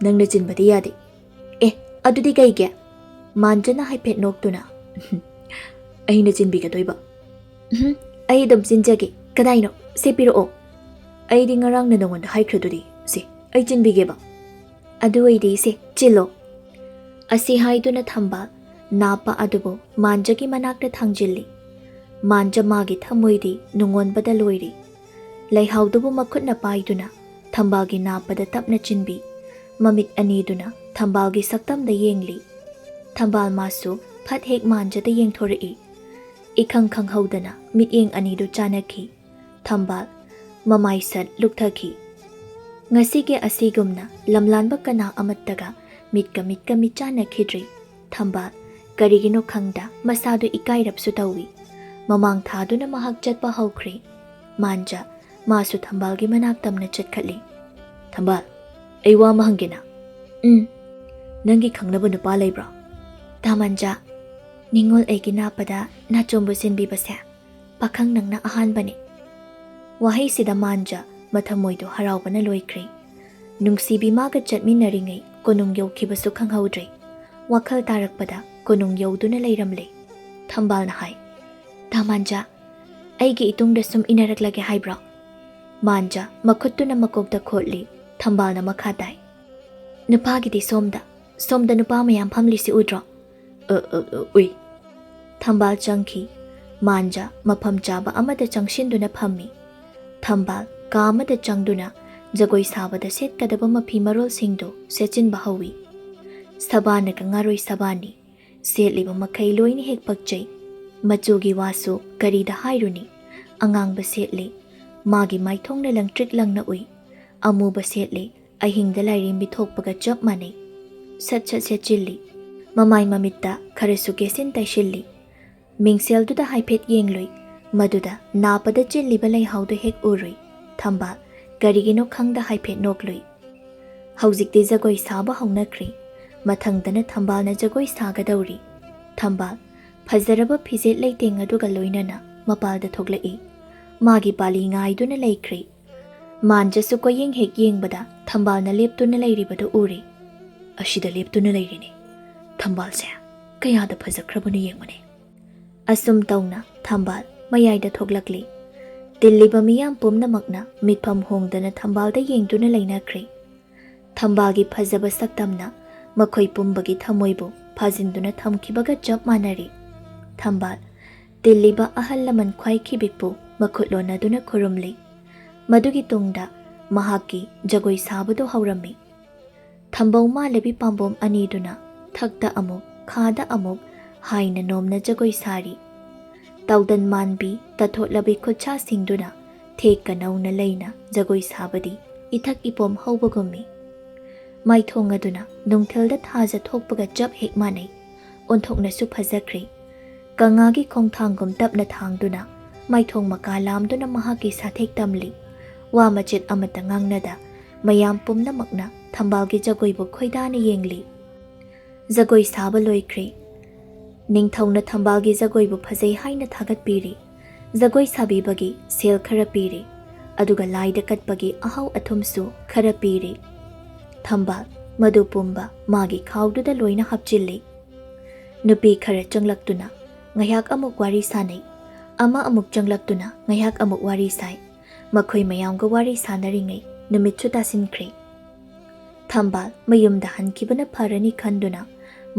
ꯅꯪꯅ ꯆꯤꯟꯕꯗꯤ ꯌꯥꯗꯦ"꯫ "ꯑꯦ, ꯑꯗꯨꯗꯤ ꯀꯩꯒꯤ?" ꯃꯥꯟꯖꯅ ꯍꯥꯏꯐꯦꯠ ꯅꯣꯛꯇꯨꯅ, "ꯑꯩꯅ ꯆꯤꯟꯕꯤꯒꯗꯣꯏꯕ"꯫ "ꯎꯝ, ꯑꯩ ꯑꯗꯨꯝ ꯆꯤꯟꯖꯒꯦ꯫ ꯀꯗꯥꯏꯅꯣ? ꯁꯦ, ꯄꯤꯔꯛꯑꯣ"꯫ "ꯑꯩꯗꯤ ꯉꯔꯥꯡꯅ ꯅꯉꯣꯟꯗ ꯍꯥꯏꯈ꯭ꯔꯗꯨꯗꯤ꯫ ꯁꯦ, ꯑꯩ ꯆꯤꯟꯕꯤꯒꯦꯕ"꯫ "ꯑꯗꯨ ꯑꯣꯏꯗꯤ ꯁꯦ, ꯆꯤꯜꯂꯣ"꯫ ꯑꯁꯤ ꯍꯥꯏꯗꯨꯅ ꯊꯝꯕꯥꯜ ꯅꯥꯞꯄ ꯑꯗꯨꯕꯨ ꯃꯥꯟꯖꯒꯤ ꯃꯅꯥꯛꯇ ꯊꯥꯡꯖꯤꯜꯂꯤ꯫ ꯃꯥꯟꯖ ꯃꯥꯒꯤ ꯊꯃꯣꯏꯗꯤ ꯅꯨꯡꯉꯣꯟꯕꯗ ꯂꯣꯏꯔꯤ꯫ ꯂꯩꯍꯥꯎꯗꯨꯕꯨ ꯃꯈꯨꯠꯅ ꯄꯥꯏꯗꯨꯅ ꯊꯝꯕꯥꯜꯒꯤ ꯅꯥꯞꯄꯗ ꯇꯞꯅ ꯆꯤꯟꯕꯤ꯫ ꯃꯃꯤꯠ ꯑꯅꯤꯗꯨꯅ ꯊꯝꯕꯥꯜꯒꯤ ꯁꯛꯇꯝꯗ ꯌꯦꯡꯂꯤ꯫ ꯊꯝꯕꯥꯜ ꯃꯥꯁꯨ ꯐꯠ ꯍꯦꯛ ꯃꯥꯟꯖꯗ ꯌꯦꯡꯊꯣꯔꯛꯏ꯫ ꯏꯈꯪ ꯈꯪꯍꯧꯗꯅ ꯃꯤꯠꯌꯦꯡ ꯑꯅꯤꯗꯨ ꯆꯥꯟꯅꯈꯤ꯫ ꯊꯝꯕꯥꯜ ꯃꯃꯥꯏ ꯁꯠ ꯂꯨꯛꯊꯈꯤ꯫ ꯉꯁꯤꯒꯤ ꯑꯁꯤꯒꯨꯝꯅ ꯂꯝꯂꯥꯟꯕ ꯀꯅꯥ ꯑꯃꯠꯇꯒ ꯃꯤꯠꯀ ꯃꯤꯠꯀ ꯃꯤꯠꯆꯥꯟꯅꯈꯤꯗ꯭ꯔꯤ꯫ ꯊꯝꯕꯥꯜ ꯀꯔꯤꯒꯤꯅꯣ ꯈꯪꯗ ꯃꯁꯥꯗꯨ ꯏꯀꯥꯏꯔꯞꯁꯨ ꯇꯧꯏ꯫ ꯃꯃꯥꯡ ꯊꯥꯗꯨꯅ ꯃꯍꯥꯛ ꯆꯠꯄ ꯍꯧꯈ꯭ꯔꯦ꯫ ꯃꯥꯟꯖ ꯃꯥꯁꯨ ꯊꯝꯕꯥꯜꯒꯤ ꯃꯅꯥꯛ ꯇꯝꯅ ꯆꯠꯈꯠꯂꯤ꯫ "ꯊꯝꯕꯥꯜ, ꯑꯩ ꯋꯥ ꯑꯃ ꯍꯪꯒꯦꯅ?" "ꯎꯝ, ꯅꯪꯒꯤ ꯈꯪꯅꯕ ꯅꯨꯄꯥ ꯂꯩꯕ꯭ꯔꯣ?" "ꯇꯥꯃꯟꯖ, ꯅꯤꯡꯉꯣꯜ ꯑꯩꯒꯤ ꯅꯥꯞꯄꯗ ꯅꯥꯆꯣꯝꯕꯨ ꯁꯤꯟꯕꯤꯕꯁꯦ ꯄꯥꯈꯪ ꯅꯪꯅ ꯑꯍꯥꯟꯕꯅꯤ꯫" ꯋꯥꯍꯩꯁꯤꯗ ꯃꯥꯟꯖ ꯃꯊꯃꯣꯏꯗꯣ ꯍꯔꯥꯎꯕꯅ ꯂꯣꯏꯈ꯭ꯔꯦ꯫ ꯅꯨꯡꯁꯤꯕꯤ ꯃꯥꯒ ꯆꯠꯃꯤꯟꯅꯔꯤꯉꯩ ꯀꯣꯅꯨꯡ ꯌꯧꯈꯤꯕꯁꯨ ꯈꯪꯍꯧꯗ꯭ꯔꯦ꯫ ꯋꯥꯈꯜ ꯇꯥꯔꯛꯄꯗ ꯀꯣꯅꯨꯡ ꯌꯧꯗꯨꯅ ꯂꯩꯔꯝꯂꯦ꯫ ꯊꯝꯕꯥꯜꯅ ꯍꯥꯏ, "ꯇꯥꯃꯟꯖ, ꯑꯩꯒꯤ ꯏꯇꯨꯡꯗ ꯁꯨꯝ ꯏꯟꯅꯔꯛꯂꯒꯦ ꯍꯥꯏꯕ꯭ꯔꯣ?" ꯃꯥꯟꯖ ꯃꯈꯨꯠꯇꯨꯅ ꯃꯀꯣꯛꯇ ꯈꯣꯠꯂꯤ꯫ ꯊꯝꯕꯥꯜꯅ ꯃꯈꯥ ꯇꯥꯏ, "ꯅꯨꯄꯥꯒꯤꯗꯤ ꯁꯣꯝꯗ, ꯁꯣꯝꯗ ꯅꯨꯄꯥ ꯃꯌꯥꯝ ꯐꯝꯂꯤꯁꯤ ꯎꯗ꯭ꯔꯣ?" "ꯑ, ꯑ, ꯑ, ꯎꯏ꯫" ꯊꯝꯕꯥꯜ ꯆꯪꯈꯤ꯫ ꯃꯥꯟꯖ ꯃꯐꯝ ꯆꯥꯕ ꯑꯃꯗ ꯆꯪꯁꯤꯟꯗꯨꯅ ꯐꯝꯃꯤ꯫ ꯊꯝꯕꯥꯜ ꯀꯥ ꯑꯃꯗ ꯆꯪꯗꯨꯅ ꯖꯒꯣꯏ ꯁꯥꯕꯗ ꯁꯦꯠꯀꯗꯕ ꯃꯐꯤ ꯃꯔꯣꯜꯁꯤꯡꯗꯨ ꯁꯦꯠꯆꯤꯟꯕ ꯍꯧꯏ꯫ ꯁꯕꯥꯅꯒ ꯉꯥꯔꯣꯏ ꯁꯕꯥꯅꯤ꯫ ꯁꯦꯠꯂꯤꯕ ꯃꯈꯩ ꯂꯣꯏꯅ ꯍꯦꯛ ꯄꯛꯆꯩ꯫ ꯃꯆꯨꯒꯤ ꯋꯥꯁꯨ ꯀꯔꯤꯗ ꯍꯥꯏꯔꯨꯅꯤ? ꯑꯉꯥꯡꯕ ꯁꯦꯠꯂꯤ꯫ ꯃꯥꯒꯤ ꯃꯥꯏꯊꯣꯡꯅ ꯂꯪꯇ꯭ꯔꯤꯛ ꯂꯪꯅ ꯎꯏ꯫ ꯑꯃꯨꯕ ꯁꯦꯠꯂꯤ꯫ ꯑꯍꯤꯡꯗ ꯂꯥꯏꯔꯦꯝꯕꯤ ꯊꯣꯛꯄꯒ ꯆꯞ ꯃꯥꯟꯅꯩ꯫ ꯁꯠ ꯁꯠ ꯁꯦꯠꯆꯤꯜꯂꯤ꯫ ꯃꯃꯥꯏ ꯃꯃꯤꯠꯇ ꯈꯔꯁꯨ ꯀꯦꯁꯤꯟ ꯇꯩꯁꯤꯜꯂꯤ꯫ ꯃꯤꯡꯁꯦꯜꯗꯨꯗ ꯍꯥꯏꯐꯦꯠ ꯌꯦꯡꯂꯨꯏ꯫ ꯃꯗꯨꯗ ꯅꯥꯞꯄꯗ ꯆꯤꯜꯂꯤꯕ ꯂꯩꯍꯥꯎꯗꯨ ꯍꯦꯛ ꯎꯔꯨꯏ꯫ ꯊꯝꯕꯥꯜ ꯀꯔꯤꯒꯤꯅꯣ ꯈꯪꯗ ꯍꯥꯏꯐꯦꯠ ꯅꯣꯛꯂꯨꯏ꯫ ꯍꯧꯖꯤꯛꯇꯤ ꯖꯒꯣꯏ ꯁꯥꯕ ꯍꯧꯅꯈ꯭ꯔꯤ꯫ ꯃꯊꯪꯗꯅ ꯊꯝꯕꯥꯜꯅ ꯖꯒꯣꯏ ꯁꯥꯒꯗꯧꯔꯤ꯫ ꯊꯝꯕꯥꯜ ꯐꯖꯔꯕ ꯐꯤꯖꯦꯠ ꯂꯩꯇꯦꯡ ꯑꯗꯨꯒ ꯂꯣꯏꯅꯅ ꯃꯄꯥꯜꯗ ꯊꯣꯛꯂꯛꯏ꯫ ꯃꯥꯒꯤ ꯄꯥꯂꯤ ꯉꯥꯏꯗꯨꯅ ꯂꯩꯈ꯭ꯔꯤ꯫ ꯃꯥꯟꯖꯁꯨ ꯀꯣꯏꯌꯦꯡ ꯍꯦꯛ ꯌꯦꯡꯕꯗ ꯊꯝꯕꯥꯜꯅ ꯂꯦꯞꯇꯨꯅ ꯂꯩꯔꯤꯕꯗꯨ ꯎꯔꯦ꯫ "ꯑꯁꯤꯗ ꯂꯦꯞꯇꯨꯅ ꯂꯩꯔꯤꯅꯦ꯫ ꯊꯝꯕꯥꯜꯁꯦ ꯀꯌꯥꯗ ꯐꯖꯈ꯭ꯔꯕꯅꯣ ꯌꯦꯡꯉꯨꯅꯦ꯫" ꯑꯁꯨꯝ ꯇꯧꯅ ꯊꯝꯕꯥꯜ ꯃꯌꯥꯏꯗ ꯊꯣꯛꯂꯛꯂꯤ꯫ ꯇꯤꯜꯂꯤꯕ ꯃꯤꯌꯥꯝ ꯄꯨꯝꯅꯃꯛꯅ ꯃꯤꯠꯐꯝ ꯍꯣꯡꯗꯅ ꯊꯝꯕꯥꯜꯗ ꯌꯦꯡꯗꯨꯅ ꯂꯩꯅꯈ꯭ꯔꯦ꯫ ꯊꯝꯕꯥꯜꯒꯤ ꯐꯖꯕ ꯁꯛꯇꯝꯅ ꯃꯈꯣꯏ ꯄꯨꯝꯕꯒꯤ ꯊꯃꯣꯏꯕꯨ ꯐꯥꯖꯤꯟꯗꯨꯅ ꯊꯝꯈꯤꯕꯒ ꯆꯞ ꯃꯥꯟꯅꯔꯤ꯫ ꯊꯝꯕꯥꯜ ꯇꯤꯜꯂꯤꯕ ꯑꯍꯜ ꯂꯃꯟ ꯈ꯭ꯋꯥꯏꯈꯤꯕꯤꯛꯄꯨ ꯃꯈꯨꯠ ꯂꯣꯟꯅꯗꯨꯅ ꯈꯨꯔꯨꯝꯂꯤ꯫ ꯃꯗꯨꯒꯤ ꯇꯨꯡꯗ ꯃꯍꯥꯛꯀꯤ ꯖꯒꯣꯏ ꯁꯥꯕꯗꯨ ꯍꯧꯔꯝꯃꯤ꯫ ꯊꯝꯕꯧ ꯃꯥꯂꯕꯤ ꯄꯥꯝꯕꯣꯝ ꯑꯅꯤꯗꯨꯅ ꯊꯛꯇ ꯑꯃꯨꯛ, ꯈꯥꯗ ꯑꯃꯨꯛ ꯍꯥꯏꯅ ꯅꯣꯝꯅ ꯖꯒꯣꯏ ꯁꯥꯔꯤ꯫ ꯇꯥꯎꯗꯟ ꯃꯥꯟꯕꯤ ꯇꯥꯊꯣꯠꯂꯕꯤ ꯈꯨꯠꯁꯥꯁꯤꯡꯗꯨꯅ ꯊꯦꯛꯀ ꯅꯧꯅ ꯂꯩꯅ ꯖꯒꯣꯏ ꯁꯥꯕꯗꯤ ꯏꯊꯛ ꯏꯄꯣꯝ ꯍꯧꯕꯒꯨꯝꯃꯤ꯫ ꯃꯥꯏꯊꯣꯡ ꯑꯗꯨꯅ ꯅꯨꯡꯊꯤꯜꯗ ꯊꯥꯖ ꯊꯣꯛꯄꯒ ꯆꯞ ꯍꯦꯛ ꯃꯥꯟꯅꯩ꯫ ꯑꯣꯟꯊꯣꯛꯅꯁꯨ ꯐꯖꯈ꯭ꯔꯦ꯫ ꯀꯪꯂꯥꯒꯤ ꯈꯣꯡꯊꯥꯡꯒꯨꯝ ꯇꯞꯅ ꯊꯥꯡꯗꯨꯅ, ꯃꯥꯏꯊꯣꯡ ꯃꯀꯥ ꯂꯥꯝꯗꯨꯅ ꯃꯍꯥꯛꯀꯤ ꯁꯥꯊꯦꯛ ꯇꯝꯂꯤ꯫ ꯋꯥ ꯃꯆꯦꯠ ꯑꯃꯠꯇ ꯉꯥꯡꯅꯗ, ꯃꯌꯥꯝ ꯄꯨꯝꯅꯃꯛꯅ ꯊꯝꯕꯥꯜꯒꯤ ꯖꯒꯣꯏꯕꯨ ꯈꯣꯏꯗꯥꯅ ꯌꯦꯡꯂꯤ꯫ ꯖꯒꯣꯏ ꯁꯥꯕ ꯂꯣꯏꯈ꯭ꯔꯦ꯫ ꯅꯤꯡꯊꯧꯅ ꯊꯝꯕꯥꯜꯒꯤ ꯖꯒꯣꯏꯕꯨ ꯐꯖꯩ ꯍꯥꯏꯅ ꯊꯥꯒꯠꯄꯤꯔꯤ꯫ ꯖꯒꯣꯏ ꯁꯥꯕꯤꯕꯒꯤ ꯁꯦꯜ ꯈꯔ ꯄꯤꯔꯤ, ꯑꯗꯨꯒ ꯂꯥꯏꯗ ꯀꯠꯄꯒꯤ ꯑꯍꯥꯎ ꯑꯊꯨꯝꯁꯨ ꯈꯔ ꯄꯤꯔꯤ꯫ ꯊꯝꯕꯥꯜ ꯃꯗꯨ ꯄꯨꯝꯕ ꯃꯥꯒꯤ ꯈꯥꯎꯗꯨꯗ ꯂꯣꯏꯅ ꯍꯥꯞꯆꯤꯜꯂꯤ꯫ ꯅꯨꯄꯤ ꯈꯔ ꯆꯪꯂꯛꯇꯨꯅ ꯉꯥꯏꯍꯥꯛ ꯑꯃꯨꯛ ꯋꯥꯔꯤ ꯁꯥꯅꯩ꯫ ꯑꯃ ꯑꯃꯨꯛ ꯆꯪꯂꯛꯇꯨꯅ ꯉꯥꯏꯍꯥꯛ ꯑꯃꯨꯛ ꯋꯥꯔꯤ ꯁꯥꯏ꯫ ꯃꯈꯣꯏ ꯃꯌꯥꯝꯒ ꯋꯥꯔꯤ ꯁꯥꯟꯅꯔꯤꯉꯩ ꯅꯨꯃꯤꯠꯁꯨ ꯇꯥꯁꯤꯟꯈ꯭ꯔꯦ꯫ ꯊꯝꯕꯥꯜ ꯃꯌꯨꯝꯗ ꯍꯟꯈꯤꯕꯅ ꯐꯔꯅꯤ ꯈꯟꯗꯨꯅ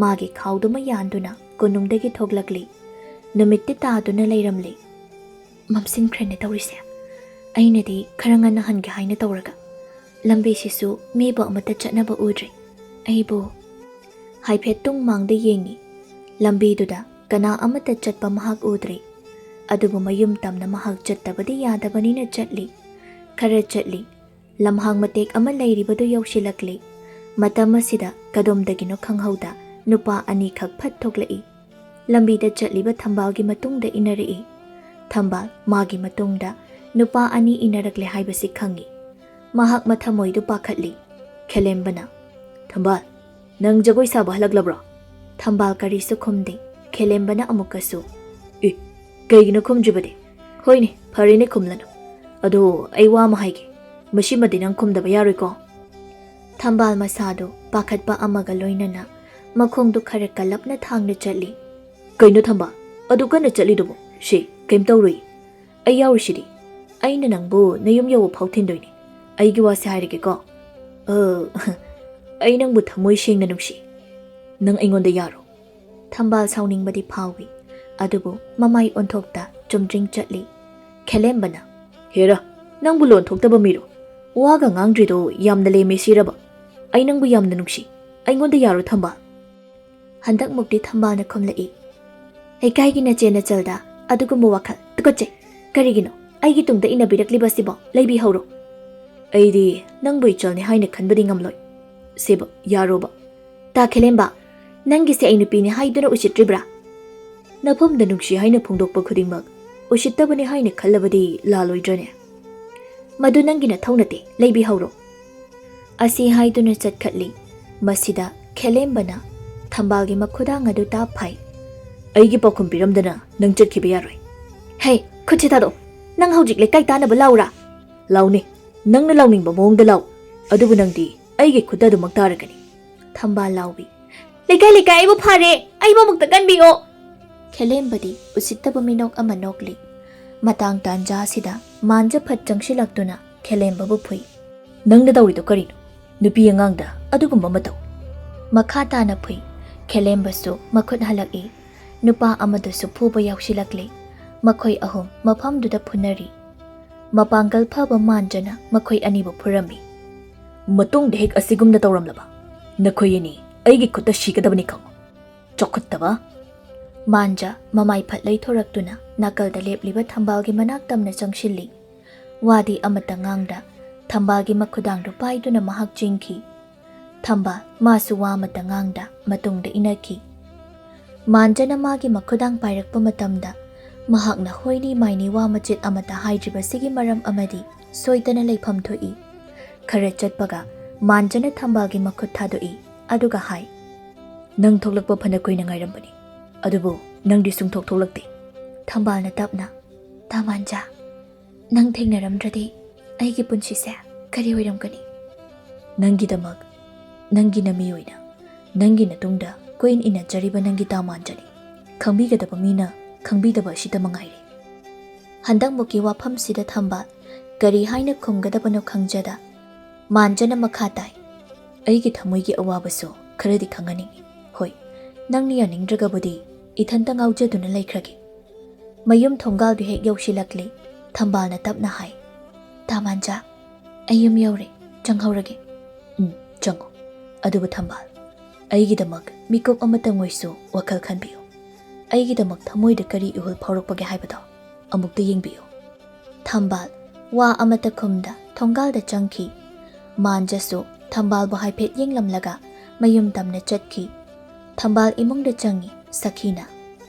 ꯃꯥꯒꯤ ꯈꯥꯎꯗꯨꯃ ꯌꯥꯟꯗꯨꯅ ꯀꯣꯅꯨꯡꯗꯒꯤ ꯊꯣꯛꯂꯛꯂꯤ꯫ ꯅꯨꯃꯤꯠꯇꯤ ꯇꯥꯗꯨꯅ ꯂꯩꯔꯝꯂꯦ꯫ ꯃꯝꯁꯤꯟꯈ꯭ꯔꯦꯅꯦ ꯇꯧꯔꯤꯁꯦ꯫ ꯑꯩꯅꯗꯤ ꯈꯔ ꯉꯟꯅ ꯍꯟꯒꯦ ꯍꯥꯏꯅ ꯇꯧꯔꯒ, ꯂꯝꯕꯤꯁꯤꯁꯨ ꯃꯤꯕꯨ ꯑꯃꯠꯇ ꯆꯠꯅꯕ ꯎꯗ꯭ꯔꯦ꯫ ꯑꯩꯕꯨ ꯍꯥꯏꯐꯦꯠ ꯇꯨꯡ ꯃꯥꯡꯗ ꯌꯦꯡꯉꯤ꯫ ꯂꯝꯕꯤꯗꯨꯗ ꯀꯅꯥ ꯑꯃꯠꯇ ꯆꯠꯄ ꯃꯍꯥꯛ ꯎꯗ꯭ꯔꯦ꯫ ꯑꯗꯨꯕꯨ ꯃꯌꯨꯝ ꯇꯝꯅ ꯃꯍꯥꯛ ꯆꯠꯇꯕꯗꯤ ꯌꯥꯗꯕꯅꯤꯅ ꯆꯠꯂꯤ꯫ ꯈꯔ ꯆꯠꯂꯤ꯫ ꯂꯝꯍꯥꯡ ꯃꯇꯦꯛ ꯑꯃ ꯂꯩꯔꯤꯕꯗꯨ ꯌꯧꯁꯤꯜꯂꯛꯂꯤ꯫ ꯃꯇꯝ ꯑꯁꯤꯗ ꯀꯗꯣꯝꯗꯒꯤꯅꯣ ꯈꯪꯍꯧꯗ ꯅꯨꯄꯥ ꯑꯅꯤꯈꯛ ꯐꯠ ꯊꯣꯛꯂꯛꯏ꯫ ꯂꯝꯕꯤꯗ ꯆꯠꯂꯤꯕ ꯊꯝꯕꯥꯜꯒꯤ ꯃꯇꯨꯡꯗ ꯏꯟꯅꯔꯛꯏ꯫ ꯊꯝꯕꯥꯜ ꯃꯥꯒꯤ ꯃꯇꯨꯡꯗ ꯅꯨꯄꯥ ꯑꯅꯤ ꯏꯟꯅꯔꯛꯂꯦ ꯍꯥꯏꯕꯁꯤ ꯈꯪꯏ꯫ ꯃꯍꯥꯛ ꯃꯊꯃꯣꯏꯗꯨ ꯄꯥꯈꯠꯂꯤ꯫ ꯈꯦꯂꯦꯝꯕꯅ, "ꯊꯝꯕꯥꯜ, ꯅꯪ ꯖꯒꯣꯏ ꯁꯥꯕ ꯍꯜꯂꯛꯂꯕ꯭ꯔꯣ?" ꯊꯝꯕꯥꯜ ꯀꯔꯤꯁꯨ ꯈꯨꯝꯗꯦ꯫ ꯈꯦꯂꯦꯝꯕꯅ ꯑꯃꯨꯛꯀꯁꯨ, "ꯑꯦ, ꯀꯩꯒꯤꯅꯣ ꯈꯨꯝꯗ꯭ꯔꯤꯕꯗꯤ? ꯍꯣꯏꯅꯦ, ꯐꯔꯦꯅꯦ ꯈꯨꯝꯂꯅꯨ꯫ ꯑꯗꯣ ꯑꯩ ꯋꯥ ꯑꯃ ꯍꯥꯏꯒꯦ꯫ ꯃꯁꯤꯃꯗꯤ ꯅꯪ ꯈꯨꯝꯗꯕ ꯌꯥꯔꯣꯏꯀꯣ?" ꯊꯝꯕꯥꯜ ꯃꯁꯥꯗꯨ ꯄꯥꯈꯠꯄ ꯑꯃꯒ ꯂꯣꯏꯅꯅ ꯃꯈꯣꯡꯗꯨ ꯈꯔ ꯀꯜꯂꯞꯅ ꯊꯥꯡꯅ ꯆꯠꯂꯤ꯫ "ꯀꯩꯅꯣ ꯊꯝꯕꯥꯜ, ꯑꯗꯨ ꯀꯟꯅ ꯆꯠꯂꯤꯗꯨꯕꯨ? ꯁꯤ, ꯀꯩꯝ ꯇꯧꯔꯣꯏ꯫ ꯑꯩ ꯌꯥꯎꯔꯤꯁꯤꯗꯤ꯫ ꯑꯩꯅ ꯅꯪꯕꯨ ꯅꯌꯨꯝ ꯌꯧꯕ ꯐꯥꯎ ꯊꯤꯟꯗꯣꯏꯅꯤ꯫ ꯑꯩꯒꯤ ꯋꯥꯁꯦ ꯍꯥꯏꯔꯒꯦꯀꯣ꯫ ꯑ, ꯑꯩ ꯅꯪꯕꯨ ꯊꯃꯣꯏ ꯁꯦꯡꯅ ꯅꯨꯡꯁꯤ꯫ ꯅꯪ ꯑꯩꯉꯣꯟꯗ ꯌꯥꯔꯣ?" ꯊꯝꯕꯥꯜ ꯁꯥꯎꯅꯤꯡꯕꯗꯤ ꯐꯥꯎꯏ, ꯑꯗꯨꯕꯨ ꯃꯃꯥꯏ ꯑꯣꯟꯊꯣꯛꯇ ꯆꯨꯝꯗ꯭ꯔꯤꯡ ꯆꯠꯂꯤ꯫ ꯈꯦꯂꯦꯝꯕꯅ, "ꯍꯦꯔꯥ, ꯅꯪꯕꯨ ꯂꯣꯟ ꯊꯣꯛꯇꯕ ꯃꯤꯔꯣ? ꯋꯥꯒ ꯉꯥꯡꯗ꯭ꯔꯤꯗꯣ ꯌꯥꯝꯅ ꯂꯦꯝꯃꯦ ꯁꯤꯔꯕ? ꯑꯩ ꯅꯪꯕꯨ ꯌꯥꯝꯅ ꯅꯨꯡꯁꯤ꯫ ꯑꯩꯉꯣꯟꯗ ꯌꯥꯔꯣ ꯊꯝꯕꯥꯜ?" ꯍꯟꯗꯛꯃꯨꯛꯇꯤ ꯊꯝꯕꯥꯜꯅ ꯈꯨꯝꯂꯛꯏ꯫ "ꯂꯩꯀꯥꯏꯒꯤ ꯅꯆꯦ ꯅꯆꯜꯗ ꯑꯗꯨꯒꯨꯝꯕ ꯋꯥꯈꯜ ꯇꯨꯀꯠꯆꯩ꯫ ꯀꯔꯤꯒꯤꯅꯣ ꯑꯩꯒꯤ ꯇꯨꯡꯗ ꯏꯟꯅꯕꯤꯔꯛꯂꯤꯕꯁꯤꯕꯣ? ꯂꯩꯕꯤꯍꯧꯔꯣ꯫ ꯑꯩꯗꯤ ꯅꯪꯕꯨ ꯏꯆꯜꯅꯤ ꯍꯥꯏꯅ ꯈꯟꯕꯗꯤ ꯉꯝꯂꯣꯏ꯫ ꯁꯤꯕꯨ ꯌꯥꯔꯣꯕ?" "ꯇꯥ ꯈꯦꯂꯦꯝꯕ, "ꯅꯪꯒꯤꯁꯦ ꯑꯩ ꯅꯨꯄꯤꯅꯤ ꯍꯥꯏꯗꯨꯅ ꯎꯁꯤꯠꯇ꯭ꯔꯤꯕ꯭ꯔꯥ? ꯅꯐꯝꯗ ꯅꯨꯡꯁꯤ ꯍꯥꯏꯅ ꯐꯣꯡꯗꯣꯛꯄ ꯈꯨꯗꯤꯡꯃꯛ ꯎꯁꯤꯠꯇꯕꯅꯤ ꯍꯥꯏꯅ ꯈꯜꯂꯕꯗꯤ ꯂꯥꯜꯂꯣꯏꯗ꯭ꯔꯅꯦ? ꯃꯗꯨ ꯅꯪꯒꯤ ꯅꯊꯧ ꯅꯠꯇꯦ, ꯂꯩꯕꯤꯍꯧꯔꯣ"꯫ ꯑꯁꯤ ꯍꯥꯏꯗꯨꯅ ꯆꯠꯈꯠꯂꯤ꯫ ꯃꯁꯤꯗ ꯈꯦꯂꯦꯝꯕꯅ ꯊꯝꯕꯥꯜꯒꯤ ꯃꯈꯨꯗꯥꯡ ꯑꯗꯨ ꯇꯥꯞ ꯐꯥꯏ꯫ "ꯑꯩꯒꯤ ꯄꯥꯎꯈꯨꯝ ꯄꯤꯔꯝꯗꯅ ꯅꯪ ꯆꯠꯈꯤꯕ ꯌꯥꯔꯣꯏ"꯫ "ꯍꯦ, ꯈꯨꯠꯁꯤ ꯊꯥꯗꯣꯛ꯫ ꯅꯪ ꯍꯧꯖꯤꯛ ꯂꯩꯀꯥꯏ ꯇꯥꯅꯕ ꯂꯥꯎꯔꯥ?" "ꯂꯥꯎꯅꯦ, ꯅꯪꯅ ꯂꯥꯎꯅꯤꯡꯕ ꯃꯑꯣꯡꯗ ꯂꯥꯎ, ꯑꯗꯨꯕꯨ ꯅꯪꯗꯤ ꯑꯩꯒꯤ ꯈꯨꯠꯇ ꯑꯗꯨꯃꯛ ꯇꯥꯔꯒꯅꯤ"꯫ ꯊꯝꯕꯥꯜ ꯂꯥꯎꯏ꯫ "ꯂꯩꯀꯥꯏ, ꯂꯩꯀꯥꯏ, ꯑꯩꯕꯨ ꯐꯥꯔꯦ, ꯑꯩꯕꯨ ꯑꯃꯨꯛꯇ ꯀꯟꯕꯤꯌꯣ"꯫ ꯈꯦꯂꯦꯝꯕꯗꯤ ꯎꯁꯤꯠꯇꯕ ꯃꯤꯅꯣꯛ ꯑꯃ ꯅꯣꯛꯂꯤ꯫ ꯃꯇꯥꯡ ꯇꯥꯟꯖꯥ ꯑꯁꯤꯗ ꯃꯥꯟꯖ ꯐꯠ ꯆꯪꯁꯤꯜꯂꯛꯇꯨꯅ ꯈꯦꯂꯦꯝꯕꯕꯨ ꯐꯨꯏ꯫ "ꯅꯪꯅ ꯇꯧꯔꯤꯗꯣ ꯀꯔꯤꯅꯣ? ꯅꯨꯄꯤ ꯑꯉꯥꯡꯗ ꯑꯗꯨꯒꯨꯝꯕ ꯃꯇꯧ"꯫ ꯃꯈꯥ ꯇꯥꯅ ꯐꯨꯏ꯫ ꯈꯦꯂꯦꯝꯕꯁꯨ ꯃꯈꯨꯠ ꯍꯜꯂꯛꯏ꯫ ꯅꯨꯄꯥ ꯑꯃꯗꯨꯁꯨ ꯐꯨꯕ ꯌꯥꯎꯁꯤꯜꯂꯛꯂꯤ꯫ ꯃꯈꯣꯏ ꯑꯍꯨꯝ ꯃꯐꯝꯗꯨꯗ ꯐꯨꯅꯔꯤ꯫ ꯃꯄꯥꯡꯒꯜ ꯐꯕ ꯃꯥꯟꯖꯅ ꯃꯈꯣꯏ ꯑꯅꯤꯕꯨ ꯐꯨꯔꯝꯃꯤ꯫ "ꯃꯇꯨꯡꯗ ꯍꯦꯛ ꯑꯁꯤꯒꯨꯝꯅ ꯇꯧꯔꯝꯂꯕ, ꯅꯈꯣꯏ ꯑꯅꯤ ꯑꯩꯒꯤ ꯈꯨꯠꯇ ꯁꯤꯒꯗꯕꯅꯤ ꯈꯪꯉꯨ꯫ ꯆꯥꯎꯈꯠꯇꯕ!" ꯃꯥꯟꯖ ꯃꯃꯥꯏ ꯐꯠ ꯂꯩꯊꯣꯔꯛꯇꯨꯅ ꯅꯥꯀꯜꯗ ꯂꯦꯞꯂꯤꯕ ꯊꯝꯕꯥꯜꯒꯤ ꯃꯅꯥꯛ ꯇꯝꯅ ꯆꯪꯁꯤꯜꯂꯤ꯫ ꯋꯥꯗꯤ ꯑꯃꯠꯇ ꯉꯥꯡꯗ ꯊꯝꯕꯥꯜꯒꯤ ꯃꯈꯨꯗꯥꯡꯗꯨ ꯄꯥꯏꯗꯨꯅ ꯃꯍꯥꯛ ꯆꯦꯟꯈꯤ꯫ ꯊꯝꯕꯥꯜ ꯃꯥꯁꯨ ꯋꯥ ꯑꯃꯠꯇ ꯉꯥꯡꯗ ꯃꯇꯨꯡꯗ ꯏꯟꯅꯈꯤ꯫ ꯃꯥꯟꯖꯅ ꯃꯥꯒꯤ ꯃꯈꯨꯗꯥꯡ ꯄꯥꯏꯔꯛꯄ ꯃꯇꯝꯗ ꯃꯍꯥꯛꯅ ꯍꯣꯏꯅꯤ ꯃꯥꯏꯅꯤ ꯋꯥ ꯃꯆꯦꯠ ꯑꯃꯠꯇ ꯍꯥꯏꯗ꯭ꯔꯤꯕꯁꯤꯒꯤ ꯃꯔꯝ ꯑꯃꯗꯤ ꯁꯣꯏꯗꯅ ꯂꯩꯐꯝ ꯊꯣꯛꯏ꯫ ꯈꯔ ꯆꯠꯄꯒ ꯃꯥꯟꯖꯅ ꯊꯝꯕꯥꯜꯒꯤ ꯃꯈꯨꯠ ꯊꯥꯗꯣꯛꯏ, ꯑꯗꯨꯒ ꯍꯥꯏ, "ꯅꯪ ꯊꯣꯛꯂꯛꯄ ꯐꯅ ꯀꯨꯏꯅ ꯉꯥꯏꯔꯝꯕꯅꯤ, ꯑꯗꯨꯕꯨ ꯅꯪꯗꯤ ꯁꯨꯡꯊꯣꯛ ꯊꯣꯛꯂꯛꯇꯦ"꯫ ꯊꯝꯕꯥꯜꯅ ꯇꯞꯅ, "ꯇꯥ ꯃꯥꯟꯖ, ꯅꯪ ꯊꯦꯡꯅꯔꯝꯗ꯭ꯔꯗꯤ ꯑꯩꯒꯤ ꯄꯨꯟꯁꯤꯁꯦ ꯀꯔꯤ ꯑꯣꯏꯔꯝꯒꯅꯤ?" "ꯅꯪꯒꯤꯗꯃꯛ, ꯅꯪꯒꯤ ꯅꯃꯤ ꯑꯣꯏꯅ, ꯅꯪꯒꯤ ꯅꯇꯨꯡꯗ ꯀꯨꯏꯟ ꯏꯟꯅꯖꯔꯤꯕ ꯅꯪꯒꯤ ꯇꯥ ꯃꯥꯟꯖꯅꯤ꯫ ꯈꯪꯕꯤꯒꯗꯕ ꯃꯤꯅ ꯈꯪꯕꯤꯗꯕ ꯑꯁꯤꯇ ꯃꯉꯥꯏꯔꯦ"꯫ ꯍꯟꯗꯛꯃꯨꯛꯀꯤ ꯋꯥꯐꯝꯁꯤꯗ ꯊꯝꯕꯥꯜ ꯀꯔꯤ ꯍꯥꯏꯅ ꯈꯨꯝꯒꯗꯕꯅꯣ ꯈꯪꯖꯗ ꯃꯥꯟꯖꯅ ꯃꯈꯥ ꯇꯥꯏ, "ꯑꯩꯒꯤ ꯊꯃꯣꯏꯒꯤ ꯑꯋꯥꯕꯁꯨ ꯈꯔꯗꯤ ꯈꯪꯍꯟꯅꯤꯡꯏ꯫ ꯍꯣꯏ, ꯅꯪꯅ ꯌꯥꯅꯤꯡꯗ꯭ꯔꯒꯕꯨꯗꯤ ꯏꯊꯟꯇ ꯉꯥꯎꯖꯗꯨꯅ ꯂꯩꯈ꯭ꯔꯒꯦ"꯫ ꯃꯌꯨꯝ ꯊꯣꯡꯒꯥꯜꯗꯨ ꯍꯦꯛ ꯌꯧꯁꯤꯜꯂꯛꯂꯦ꯫ ꯊꯝꯕꯥꯜꯅ ꯇꯞꯅ ꯍꯥꯏ, "ꯇꯥ ꯃꯥꯟꯖ, ꯑꯩ ꯌꯨꯝ ꯌꯧꯔꯦ, ꯆꯪꯍꯧꯔꯒꯦ"꯫ "ꯎꯝ, ꯆꯪꯉꯣ꯫ ꯑꯗꯨꯕꯨ ꯊꯝꯕꯥꯜ, ꯑꯩꯒꯤꯗꯃꯛ ꯃꯤꯀꯨꯞ ꯑꯃꯇꯪ ꯑꯣꯏꯁꯨ ꯋꯥꯈꯜ ꯈꯟꯕꯤꯌꯨ꯫ ꯑꯩꯒꯤꯗꯃꯛ ꯊꯃꯣꯏꯗ ꯀꯔꯤ ꯏꯍꯨꯜ ꯐꯥꯎꯔꯛꯄꯒꯦ ꯍꯥꯏꯕꯗꯣ ꯑꯃꯨꯛꯇ ꯌꯦꯡꯕꯤꯌꯨ"꯫ ꯊꯝꯕꯥꯜ ꯋꯥ ꯑꯃꯠꯇ ꯈꯨꯝꯗ ꯊꯣꯡꯒꯥꯜꯗ ꯆꯪꯈꯤ꯫ ꯃꯥꯟꯖꯁꯨ ꯊꯝꯕꯥꯜꯕꯨ ꯍꯥꯏꯐꯦꯠ ꯌꯦꯡꯂꯝꯂꯒ ꯃꯌꯨꯝ ꯇꯝꯅ ꯆꯠꯈꯤ꯫ ꯊꯝꯕꯥꯜ ꯏꯃꯨꯡꯗ ꯆꯪꯉꯤ ꯁꯈꯤꯅ꯫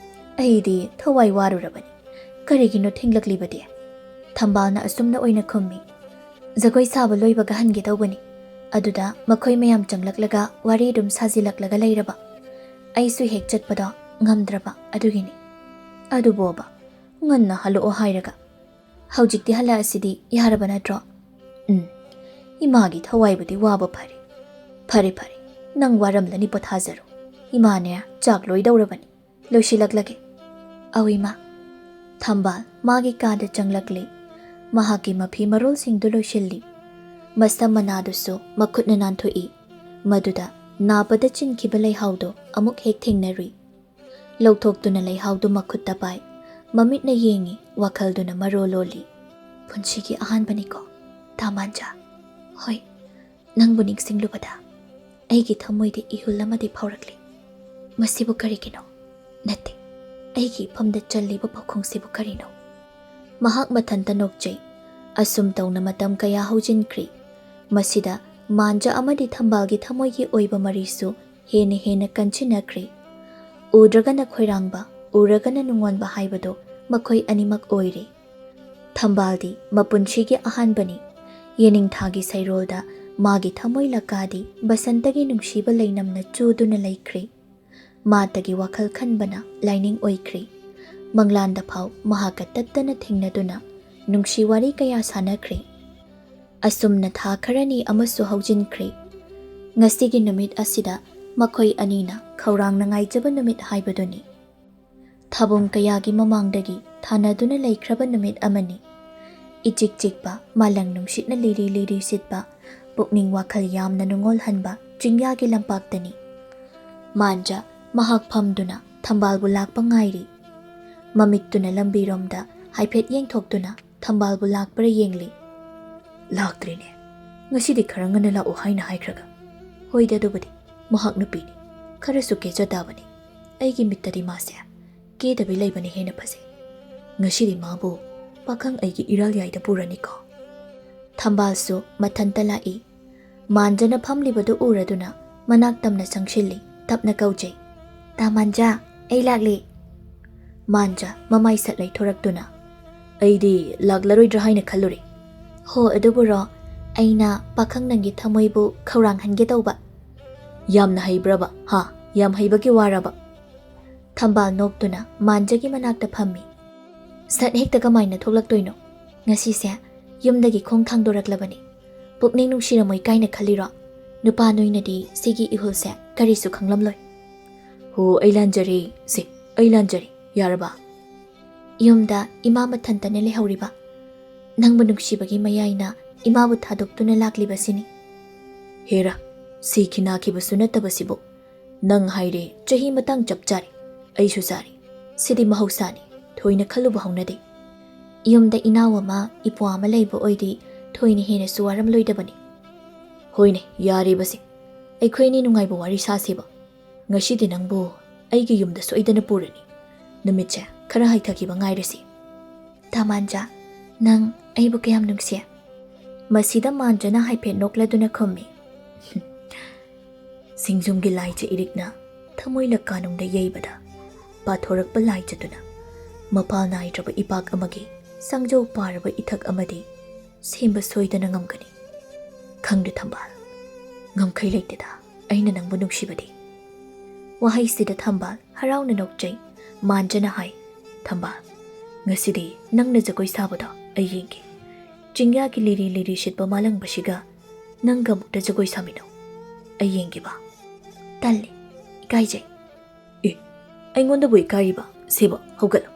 "ꯑꯩꯗꯤ ꯊꯋꯥꯏ ꯋꯥꯔꯨꯔꯕꯅꯤ꯫ ꯀꯔꯤꯒꯤꯅꯣ ꯊꯦꯡꯂꯛꯂꯤꯕꯗꯤ?" ꯊꯝꯕꯥꯜꯅ ꯑꯁꯨꯝꯅ ꯑꯣꯏꯅ ꯈꯨꯝꯃꯤ꯫ ꯖꯒꯣꯏ ꯁꯥꯕ ꯂꯣꯏꯕꯒ ꯍꯟꯒꯦ ꯇꯧꯕꯅꯤ꯫ ꯑꯗꯨꯗ ꯃꯈꯣꯏ ꯃꯌꯥꯝ ꯆꯪꯂꯛꯂꯒ ꯋꯥꯔꯤ ꯑꯗꯨꯝ ꯁꯥꯖꯤꯜꯂꯛꯂꯒ ꯂꯩꯔꯕ꯫ ꯑꯩꯁꯨ ꯍꯦꯛ ꯆꯠꯄꯗꯣ ꯉꯝꯗ꯭ꯔꯕ ꯑꯗꯨꯒꯤꯅꯤ꯫ "ꯑꯗꯨꯕꯣꯕ, ꯉꯟꯅ ꯍꯜꯂꯛꯑꯣ ꯍꯥꯏꯔꯒ꯫ ꯍꯧꯖꯤꯛꯇꯤ ꯍꯜꯂꯛꯑꯁꯤꯗꯤ ꯌꯥꯔꯕ ꯅꯠꯇ꯭ꯔꯣ?" "ꯎꯝ, ꯏꯃꯥꯒꯤ ꯊꯋꯥꯏꯕꯨꯗꯤ ꯋꯥꯕ ꯐꯔꯦ꯫ ꯐꯔꯦ, ꯐꯔꯦ, ꯅꯪ ꯋꯥꯔꯝꯂꯅꯤ, ꯄꯣꯊꯥꯖꯔꯣ꯫ ꯏꯃꯥꯅꯦ ꯆꯥꯛ ꯂꯣꯏꯗꯧꯔꯕꯅꯤ, ꯂꯣꯏꯁꯤꯜꯂꯛꯂꯒꯦ꯫" "ꯑꯧ ꯏꯃꯥ꯫" ꯊꯝꯕꯥꯜ ꯃꯥꯒꯤ ꯀꯥꯗ ꯆꯪꯂꯛꯂꯤ꯫ ꯃꯍꯥꯛꯀꯤ ꯃꯐꯤ ꯃꯔꯣꯜꯁꯤꯡꯗꯨ ꯂꯣꯏꯁꯤꯜꯂꯤ꯫ ꯃꯁꯝ ꯃꯅꯥꯗꯨꯁꯨ ꯃꯈꯨꯠꯅ ꯅꯥꯟꯊꯣꯛꯏ꯫ ꯃꯗꯨꯗ ꯅꯥꯕꯗ ꯆꯤꯟꯈꯤꯕ ꯂꯩꯍꯥꯎꯗꯨ ꯑꯃꯨꯛ ꯍꯦꯛ ꯊꯦꯡꯅꯔꯨꯏ꯫ ꯂꯧꯊꯣꯛꯇꯨꯅ ꯂꯩꯍꯥꯎꯗꯨ ꯃꯈꯨꯠꯇ ꯄꯥꯏ꯫ ꯃꯃꯤꯠꯅ ꯌꯦꯡꯉꯤ, ꯋꯥꯈꯜꯗꯨꯅ ꯃꯔꯣ ꯂꯣꯜꯂꯤ꯫ "ꯄꯨꯟꯁꯤꯒꯤ ꯑꯍꯥꯟꯕꯅꯤꯀꯣ, ꯇꯥꯃꯥꯟꯖꯥ?" "ꯍꯣꯏ, ꯅꯪꯕꯨ ꯅꯤꯡꯁꯤꯡꯂꯨꯕꯗ ꯑꯩꯒꯤ ꯊꯃꯣꯏꯗ ꯏꯍꯨꯜ ꯑꯃꯗꯤ ꯐꯥꯎꯔꯛꯂꯤ꯫ ꯃꯁꯤꯕꯨ ꯀꯔꯤꯒꯤꯅꯣ? ꯅꯠꯇꯦ, ꯑꯩꯒꯤ ꯏꯐꯝꯗ ꯆꯜꯂꯤꯕ ꯄꯥꯎꯈꯣꯡꯁꯤꯕꯨ ꯀꯔꯤꯅꯣ?" ꯃꯍꯥꯛ ꯃꯊꯟꯇ ꯅꯣꯛꯆꯩ꯫ ꯑꯁꯨꯝ ꯇꯧꯅ ꯃꯇꯝ ꯀꯌꯥ ꯍꯧꯖꯤꯟꯈ꯭ꯔꯤ꯫ ꯃꯁꯤꯗ ꯃꯥꯟꯖ ꯑꯃꯗꯤ ꯊꯝꯕꯥꯜꯒꯤ ꯊꯃꯣꯏꯒꯤ ꯑꯣꯏꯕ ꯃꯔꯤꯁꯨ ꯍꯦꯟꯅ ꯍꯦꯟꯅ ꯀꯟꯁꯤꯟꯅꯈ꯭ꯔꯦ꯫ ꯎꯗ꯭ꯔꯒꯅ ꯈꯣꯏꯔꯥꯡꯕ, ꯎꯔꯒꯅ ꯅꯨꯡꯉꯣꯟꯕ ꯍꯥꯏꯕꯗꯨ ꯃꯈꯣꯏ ꯑꯅꯤꯃꯛ ꯑꯣꯏꯔꯦ꯫ ꯊꯝꯕꯥꯜꯗꯤ ꯃꯄꯨꯟꯁꯤꯒꯤ ꯑꯍꯥꯟꯕꯅꯤ꯫ ꯌꯦꯅꯤꯡꯊꯥꯒꯤ ꯁꯩꯔꯣꯜꯗ ꯃꯥꯒꯤ ꯊꯃꯣꯏ ꯂꯀꯥꯗꯤ ꯕꯁꯟꯇꯒꯤ ꯅꯨꯡꯁꯤꯕ ꯂꯩꯅꯝꯅ ꯆꯨꯗꯨꯅ ꯂꯩꯈ꯭ꯔꯦ꯫ ꯃꯥꯇꯒꯤ ꯋꯥꯈꯜ ꯈꯟꯕꯅ ꯂꯥꯏꯅꯤꯡ ꯑꯣꯏꯈ꯭ꯔꯦ꯫ ꯃꯪꯂꯥꯟꯗ ꯐꯥꯎ ꯃꯍꯥꯛꯀ ꯇꯠꯇꯅ ꯊꯦꯡꯅꯗꯨꯅ ꯅꯨꯡꯁꯤ ꯋꯥꯔꯤ ꯀꯌꯥ ꯁꯥꯟꯅꯈ꯭ꯔꯦ꯫ ꯑꯁꯨꯝꯅ ꯊꯥ ꯈꯔꯅꯤ ꯑꯃꯁꯨ ꯍꯧꯖꯤꯟꯈ꯭ꯔꯦ꯫ ꯉꯁꯤꯒꯤ ꯅꯨꯃꯤꯠ ꯑꯁꯤꯗ ꯃꯈꯣꯏ ꯑꯅꯤꯅ ꯈꯧꯔꯥꯡꯅ ꯉꯥꯏꯖꯕ ꯅꯨꯃꯤꯠ ꯍꯥꯏꯕꯗꯨꯅꯤ꯫ ꯊꯥꯕꯨꯡ ꯀꯌꯥꯒꯤ ꯃꯃꯥꯡꯗꯒꯤ ꯊꯥꯅꯗꯨꯅ ꯂꯩꯈ꯭ꯔꯕ ꯅꯨꯃꯤꯠ ꯑꯃꯅꯤ꯫ ꯏꯆꯤꯛ ꯆꯤꯛꯄ, ꯃꯥꯂꯪ ꯅꯨꯡꯁꯤꯠꯅ ꯂꯤꯔꯤ ꯂꯤꯔꯤ ꯁꯤꯠꯄ, ꯄꯨꯛꯅꯤꯡ ꯋꯥꯈꯜ ꯌꯥꯝꯅ ꯅꯨꯡꯉꯣꯜꯍꯟꯕ ꯆꯤꯡꯌꯥꯒꯤ ꯂꯝꯄꯥꯛꯇꯅꯤ꯫ ꯃꯥꯟꯖ ꯃꯍꯥꯛ ꯐꯝꯗꯨꯅ ꯊꯝꯕꯥꯜꯕꯨ ꯂꯥꯛꯄ ꯉꯥꯏꯔꯤ꯫ ꯃꯃꯤꯠꯇꯨꯅ ꯂꯝꯕꯤꯔꯣꯝꯗ ꯍꯥꯏꯐꯦꯠ ꯌꯦꯡꯊꯣꯛꯇꯨꯅ ꯊꯝꯕꯥꯜꯕꯨ ꯂꯥꯛꯄ꯭ꯔꯥ ꯌꯦꯡꯂꯤ꯫ "ꯂꯥꯛꯇ꯭ꯔꯤꯅꯦ꯫ ꯉꯁꯤꯗꯤ ꯈꯔ ꯉꯟꯅ ꯂꯥꯛꯎ ꯍꯥꯏꯅ ꯍꯥꯏꯈ꯭ꯔꯒ꯫" "ꯍꯣꯏꯗ, ꯑꯗꯨꯕꯨꯗꯤ ꯃꯍꯥꯛ ꯅꯨꯄꯤꯅꯤ, ꯈꯔꯁꯨ ꯀꯦꯖ ꯇꯥꯕꯅꯤ꯫ ꯑꯩꯒꯤ ꯃꯤꯠꯇꯗꯤ ꯃꯥꯁꯦ ꯀꯦꯗꯕꯤ ꯂꯩꯕꯅ ꯍꯦꯟꯅ ꯐꯖꯩ꯫ ꯉꯁꯤꯗꯤ ꯃꯥꯕꯨ ꯄꯥꯈꯪ ꯑꯩꯒꯤ ꯏꯔꯥꯜ ꯌꯥꯏꯗ ꯄꯨꯔꯅꯤꯀꯣ꯫" ꯊꯝꯕꯥꯜꯁꯨ ꯃꯊꯟꯇ ꯂꯥꯛꯏ꯫ ꯃꯥꯟꯖꯅ ꯐꯝꯂꯤꯕꯗꯨ ꯎꯔꯗꯨꯅ ꯃꯅꯥꯛ ꯇꯝꯅ ꯆꯪꯁꯤꯜꯂꯤ, ꯇꯞꯅ ꯀꯧꯖꯩ꯫ "ꯇꯥ ꯃꯥꯟꯖꯥ, ꯑꯩ ꯂꯥꯛꯂꯦ꯫" ꯃꯥꯟꯖꯥ ꯃꯃꯥꯏ ꯁꯠ ꯂꯩꯊꯣꯔꯛꯇꯨꯅ, "ꯑꯩꯗꯤ ꯂꯥꯛꯂꯔꯣꯏꯗ꯭ꯔꯥ ꯍꯥꯏꯅ ꯈꯜꯂꯨꯔꯦ꯫" "ꯍꯣ, ꯑꯗꯨꯕꯨꯔꯣ, ꯑꯩꯅ ꯄꯥꯈꯪ ꯅꯪꯒꯤ ꯊꯃꯣꯏꯕꯨ ꯈꯧꯔꯥꯡꯍꯟꯒꯦ ꯇꯧꯕ꯫" "ꯌꯥꯝꯅ ꯍꯩꯕ꯭ꯔꯕ? ꯍꯥ? ꯌꯥꯝ ꯍꯩꯕꯒꯤ ꯋꯥꯔꯕ?" ꯊꯝꯕꯥꯜ ꯅꯣꯛꯇꯨꯅ ꯃꯥꯟꯖꯥꯒꯤ ꯃꯅꯥꯛꯇ ꯐꯝꯃꯤ꯫ "ꯁꯠ ꯍꯦꯛꯇ ꯀꯃꯥꯏꯅ ꯊꯣꯛꯂꯛꯇꯣꯏꯅꯣ? ꯉꯁꯤꯁꯦ ꯌꯨꯝꯗꯒꯤ ꯈꯣꯡ ꯊꯥꯡꯗꯣꯔꯛꯂꯕꯅꯤ꯫ ꯄꯨꯛꯅꯤꯡ ꯅꯨꯡꯁꯤꯔꯝꯃꯣꯏ ꯀꯥꯏꯅ ꯈꯜꯂꯤꯔꯣ? ꯅꯨꯄꯥ ꯅꯣꯏꯅꯗꯤ ꯁꯤꯒꯤ ꯏꯍꯨꯜꯁꯦ ꯀꯔꯤꯁꯨ ꯈꯪꯂꯝꯂꯣꯏ꯫" "ꯍꯣ, ꯑꯩ ꯂꯥꯟꯖꯔꯦ꯫ ꯁꯦ, ꯑꯩ ꯂꯥꯟꯖꯔꯦ꯫ ꯌꯥꯔꯕ?" "ꯌꯨꯝꯗ ꯏꯃꯥ ꯃꯊꯟꯇꯅ ꯂꯩꯍꯧꯔꯤꯕ꯫ ꯅꯪꯕꯨ ꯅꯨꯡꯁꯤꯕꯒꯤ ꯃꯌꯥꯏꯅ ꯏꯃꯥꯕꯨ ꯊꯥꯗꯣꯛꯇꯨꯅ ꯂꯥꯛꯂꯤꯕꯁꯤꯅꯤ꯫" "ꯍꯦꯔꯥ, ꯁꯤꯈꯤ ꯅꯥꯈꯤꯕꯁꯨ ꯅꯠꯇꯕꯁꯤꯕꯨ꯫ ꯅꯪ ꯍꯥꯏꯔꯦ, ꯆꯍꯤ ꯃꯇꯥꯡ ꯆꯞ ꯆꯥꯔꯦ꯫ ꯑꯩꯁꯨ ꯆꯥꯔꯦ꯫ ꯁꯤꯗꯤ ꯃꯍꯧꯁꯥꯅꯤ꯫ ꯊꯣꯏꯅ ꯈꯜꯂꯨꯕ ꯍꯧꯅꯗꯦ꯫" "ꯌꯨꯝꯗ ꯏꯅꯥꯎ ꯑꯃ, ꯏꯄ꯭ꯋꯥ ꯑꯃ ꯂꯩꯕ ꯑꯣꯏꯗꯤ ꯊꯣꯏꯅ ꯍꯦꯟꯅꯁꯨ ꯋꯥꯔꯝꯂꯣꯏꯗꯕꯅꯤ꯫" "ꯍꯣꯏꯅꯦ, ꯌꯥꯔꯦꯕꯁꯦ꯫ ꯑꯩꯈꯣꯏ ꯑꯅꯤ ꯅꯨꯡꯉꯥꯏꯕ ꯋꯥꯔꯤ ꯁꯥꯁꯦꯕ꯫ ꯉꯁꯤꯗꯤ ꯅꯪꯕꯨ ꯑꯩꯒꯤ ꯌꯨꯝꯗ ꯁꯣꯏꯗꯅ ꯄꯨꯔꯅꯤ꯫ ꯅꯨꯃꯤꯠꯁꯦ ꯈꯔ ꯍꯥꯏꯊꯈꯤꯕ ꯉꯥꯏꯔꯁꯤ꯫" "ꯇꯥ ꯃꯥꯟꯖꯥ, ꯅꯪ ꯑꯩꯕꯨ ꯀꯌꯥꯝ ꯅꯨꯡꯁꯤ?" ꯃꯁꯤꯗ ꯃꯥꯟꯖꯥꯅ ꯍꯥꯏꯐꯦꯠ ꯅꯣꯛꯂꯗꯨꯅ ꯈꯨꯝꯃꯤ꯫ "ꯁꯤꯡꯖꯨꯝꯒꯤ ꯂꯥꯏꯆ ꯏꯔꯤꯛꯅ ꯊꯃꯣꯏ ꯂꯛꯀꯥꯅꯨꯡꯗ ꯌꯩꯕꯗ ꯄꯥꯊꯣꯔꯛꯄ ꯂꯥꯏꯆꯗꯨꯅ ꯃꯄꯥꯜ ꯅꯥꯏꯗ꯭ꯔꯕ ꯏꯄꯥꯛ ꯑꯃꯒꯤ ꯁꯪꯖꯧ ꯄꯥꯔꯕ ꯏꯊꯛ ꯑꯃꯗꯤ ꯁꯦꯝꯕ ꯁꯣꯏꯗꯅ ꯉꯝꯒꯅꯤ꯫ ꯈꯪꯗꯦ ꯊꯝꯕꯥꯜ, ꯉꯝꯈꯩ ꯂꯩꯇꯦꯗ ꯑꯩꯅ ꯅꯪꯕꯨ ꯅꯨꯡꯁꯤꯕꯗꯤ꯫" ꯋꯥꯍꯩꯁꯤꯗ ꯊꯝꯕꯥꯜ ꯍꯔꯥꯎꯅ ꯅꯣꯛꯆꯩ꯫ ꯃꯥꯟꯖꯥꯅ ꯍꯥꯏ, "ꯊꯝꯕꯥꯜ, ꯉꯁꯤꯗꯤ ꯅꯪꯅ ꯖꯒꯣꯏ ꯁꯥꯕꯗꯣ ꯑꯩ ꯌꯦꯡꯒꯦ꯫ ꯆꯤꯡꯌꯥꯒꯤ ꯂꯤꯔꯤ ꯂꯤꯔꯤ ꯁꯤꯠꯄ ꯃꯥꯂꯪꯕꯁꯤꯒ ꯅꯪꯒ ꯑꯃꯨꯛꯇ ꯖꯒꯣꯏ ꯁꯥꯃꯤꯟꯅꯧ꯫ ꯑꯩ ꯌꯦꯡꯒꯦꯕ꯫" "ꯇꯜꯂꯤ, ꯏꯀꯥꯏꯖꯩ꯫" "ꯑꯦ, ꯑꯩꯉꯣꯟꯗꯕꯨ ꯏꯀꯥꯏꯔꯤꯕ? ꯁꯦꯕ, ꯍꯧꯒꯠꯂꯣ꯫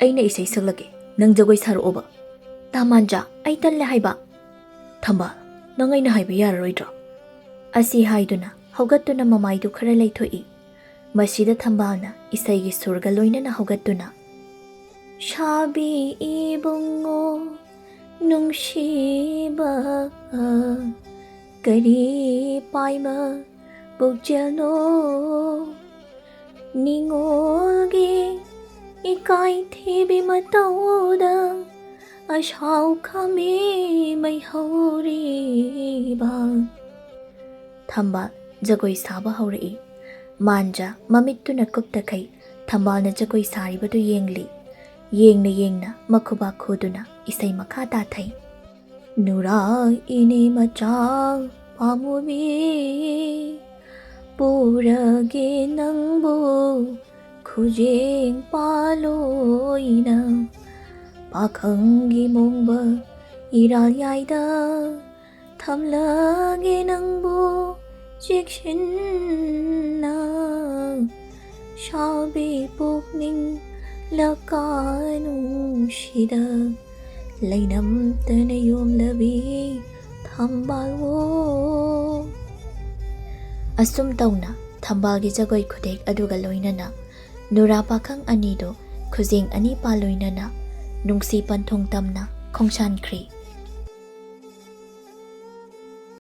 ꯑꯩꯅ ꯏꯁꯩ ꯁꯛꯂꯛꯀꯦ, ꯅꯪ ꯖꯒꯣꯏ ꯁꯥꯔꯛꯑꯣꯕ꯫" "ꯇꯥ ꯃꯥꯟꯖꯥ, ꯑꯩ ꯇꯜꯂꯦ ꯍꯥꯏꯕ꯫" "ꯊꯝꯕꯥꯜ, ꯅꯪ ꯑꯩꯅ ꯍꯥꯏꯕ ꯌꯥꯔꯔꯣꯏꯗ꯭ꯔꯣ?" ꯑꯁꯤ ꯍꯥꯏꯗꯨꯅ ꯍꯧꯒꯠꯇꯨꯅ ꯃꯃꯥꯏꯗꯨ ꯈꯔ ꯂꯩꯊꯣꯛꯏ꯫ ꯃꯁꯤꯗ ꯊꯝꯕꯥꯜꯅ ꯏꯁꯩꯒꯤ ꯁꯨꯔꯒ ꯂꯣꯏꯅꯅ ꯍꯧꯒꯠꯇꯨꯅ, "ꯁꯥꯕꯤ ꯏꯕꯨꯡꯉꯣ ꯅꯨꯡꯁꯤꯕ, ꯀꯔꯤ ꯄꯥꯏꯕ ꯄꯨꯛꯆꯦꯜꯅꯣ? ꯅꯤꯉꯣꯜꯒꯤ ꯏꯀꯥꯏꯊꯤꯕꯤ ꯃꯇꯧꯗ ꯑꯁꯥꯎ ꯈꯥꯃꯤ ꯃꯩꯍꯧꯔꯤꯕ꯫" ꯊꯝꯕꯥꯜ ꯖꯒꯣꯏ ꯁꯥꯕ ꯍꯧꯔꯛꯏ꯫ ꯃꯥꯟꯖ ꯃꯃꯤꯠꯇꯨꯅ ꯀꯨꯞꯇꯈꯩ ꯊꯝꯕꯥꯜꯅ ꯖꯒꯣꯏ ꯁꯥꯔꯤꯕꯗꯨ ꯌꯦꯡꯂꯤ꯫ ꯌꯦꯡꯅ ꯌꯦꯡꯅ ꯃꯈꯨꯕꯥꯛ ꯈꯨꯗꯨꯅ ꯏꯁꯩ ꯃꯈꯥ ꯇꯥꯊꯩ꯫ ꯅꯨꯔꯥ ꯏꯅꯦ ꯃꯆꯥ ꯄꯥꯝꯃꯨꯕꯤ, ꯄꯨꯔꯒꯦ ꯅꯪꯕꯨ ꯈꯨꯖꯦꯡ ꯄꯥꯂꯣꯏꯅ꯫ ꯄꯥꯈꯪꯒꯤ ꯃꯣꯡꯕ ꯏꯔꯥꯜ ꯌꯥꯏꯗ ꯊꯝꯂꯒꯦ ꯅꯪꯕꯨ ꯆꯦꯛꯁꯤꯟꯅ꯫ ꯁꯥꯕꯤ ꯄꯨꯛꯅꯤꯡ ꯂꯀꯥꯅꯨꯡꯁꯤꯗ ꯂꯩꯅꯝꯇꯅ ꯌꯣꯝꯂꯕꯤ ꯊꯝꯕꯥꯜꯋꯣ꯫ ꯑꯁꯨꯝ ꯇꯧꯅ ꯊꯝꯕꯥꯜꯒꯤ ꯖꯒꯣꯏ ꯈꯨꯗꯦꯛ ꯑꯗꯨꯒ ꯂꯣꯏꯅꯅ ꯅꯨꯔꯥ ꯄꯥꯈꯪ ꯑꯅꯤꯗꯨ ꯈꯨꯖꯦꯡ ꯑꯅꯤ ꯄꯥꯜꯂꯣꯏꯅꯅ ꯅꯨꯡꯁꯤ ꯄꯟꯊꯨꯡ ꯇꯝꯅ ꯈꯣꯡꯁꯥꯟꯈ꯭ꯔꯤ꯫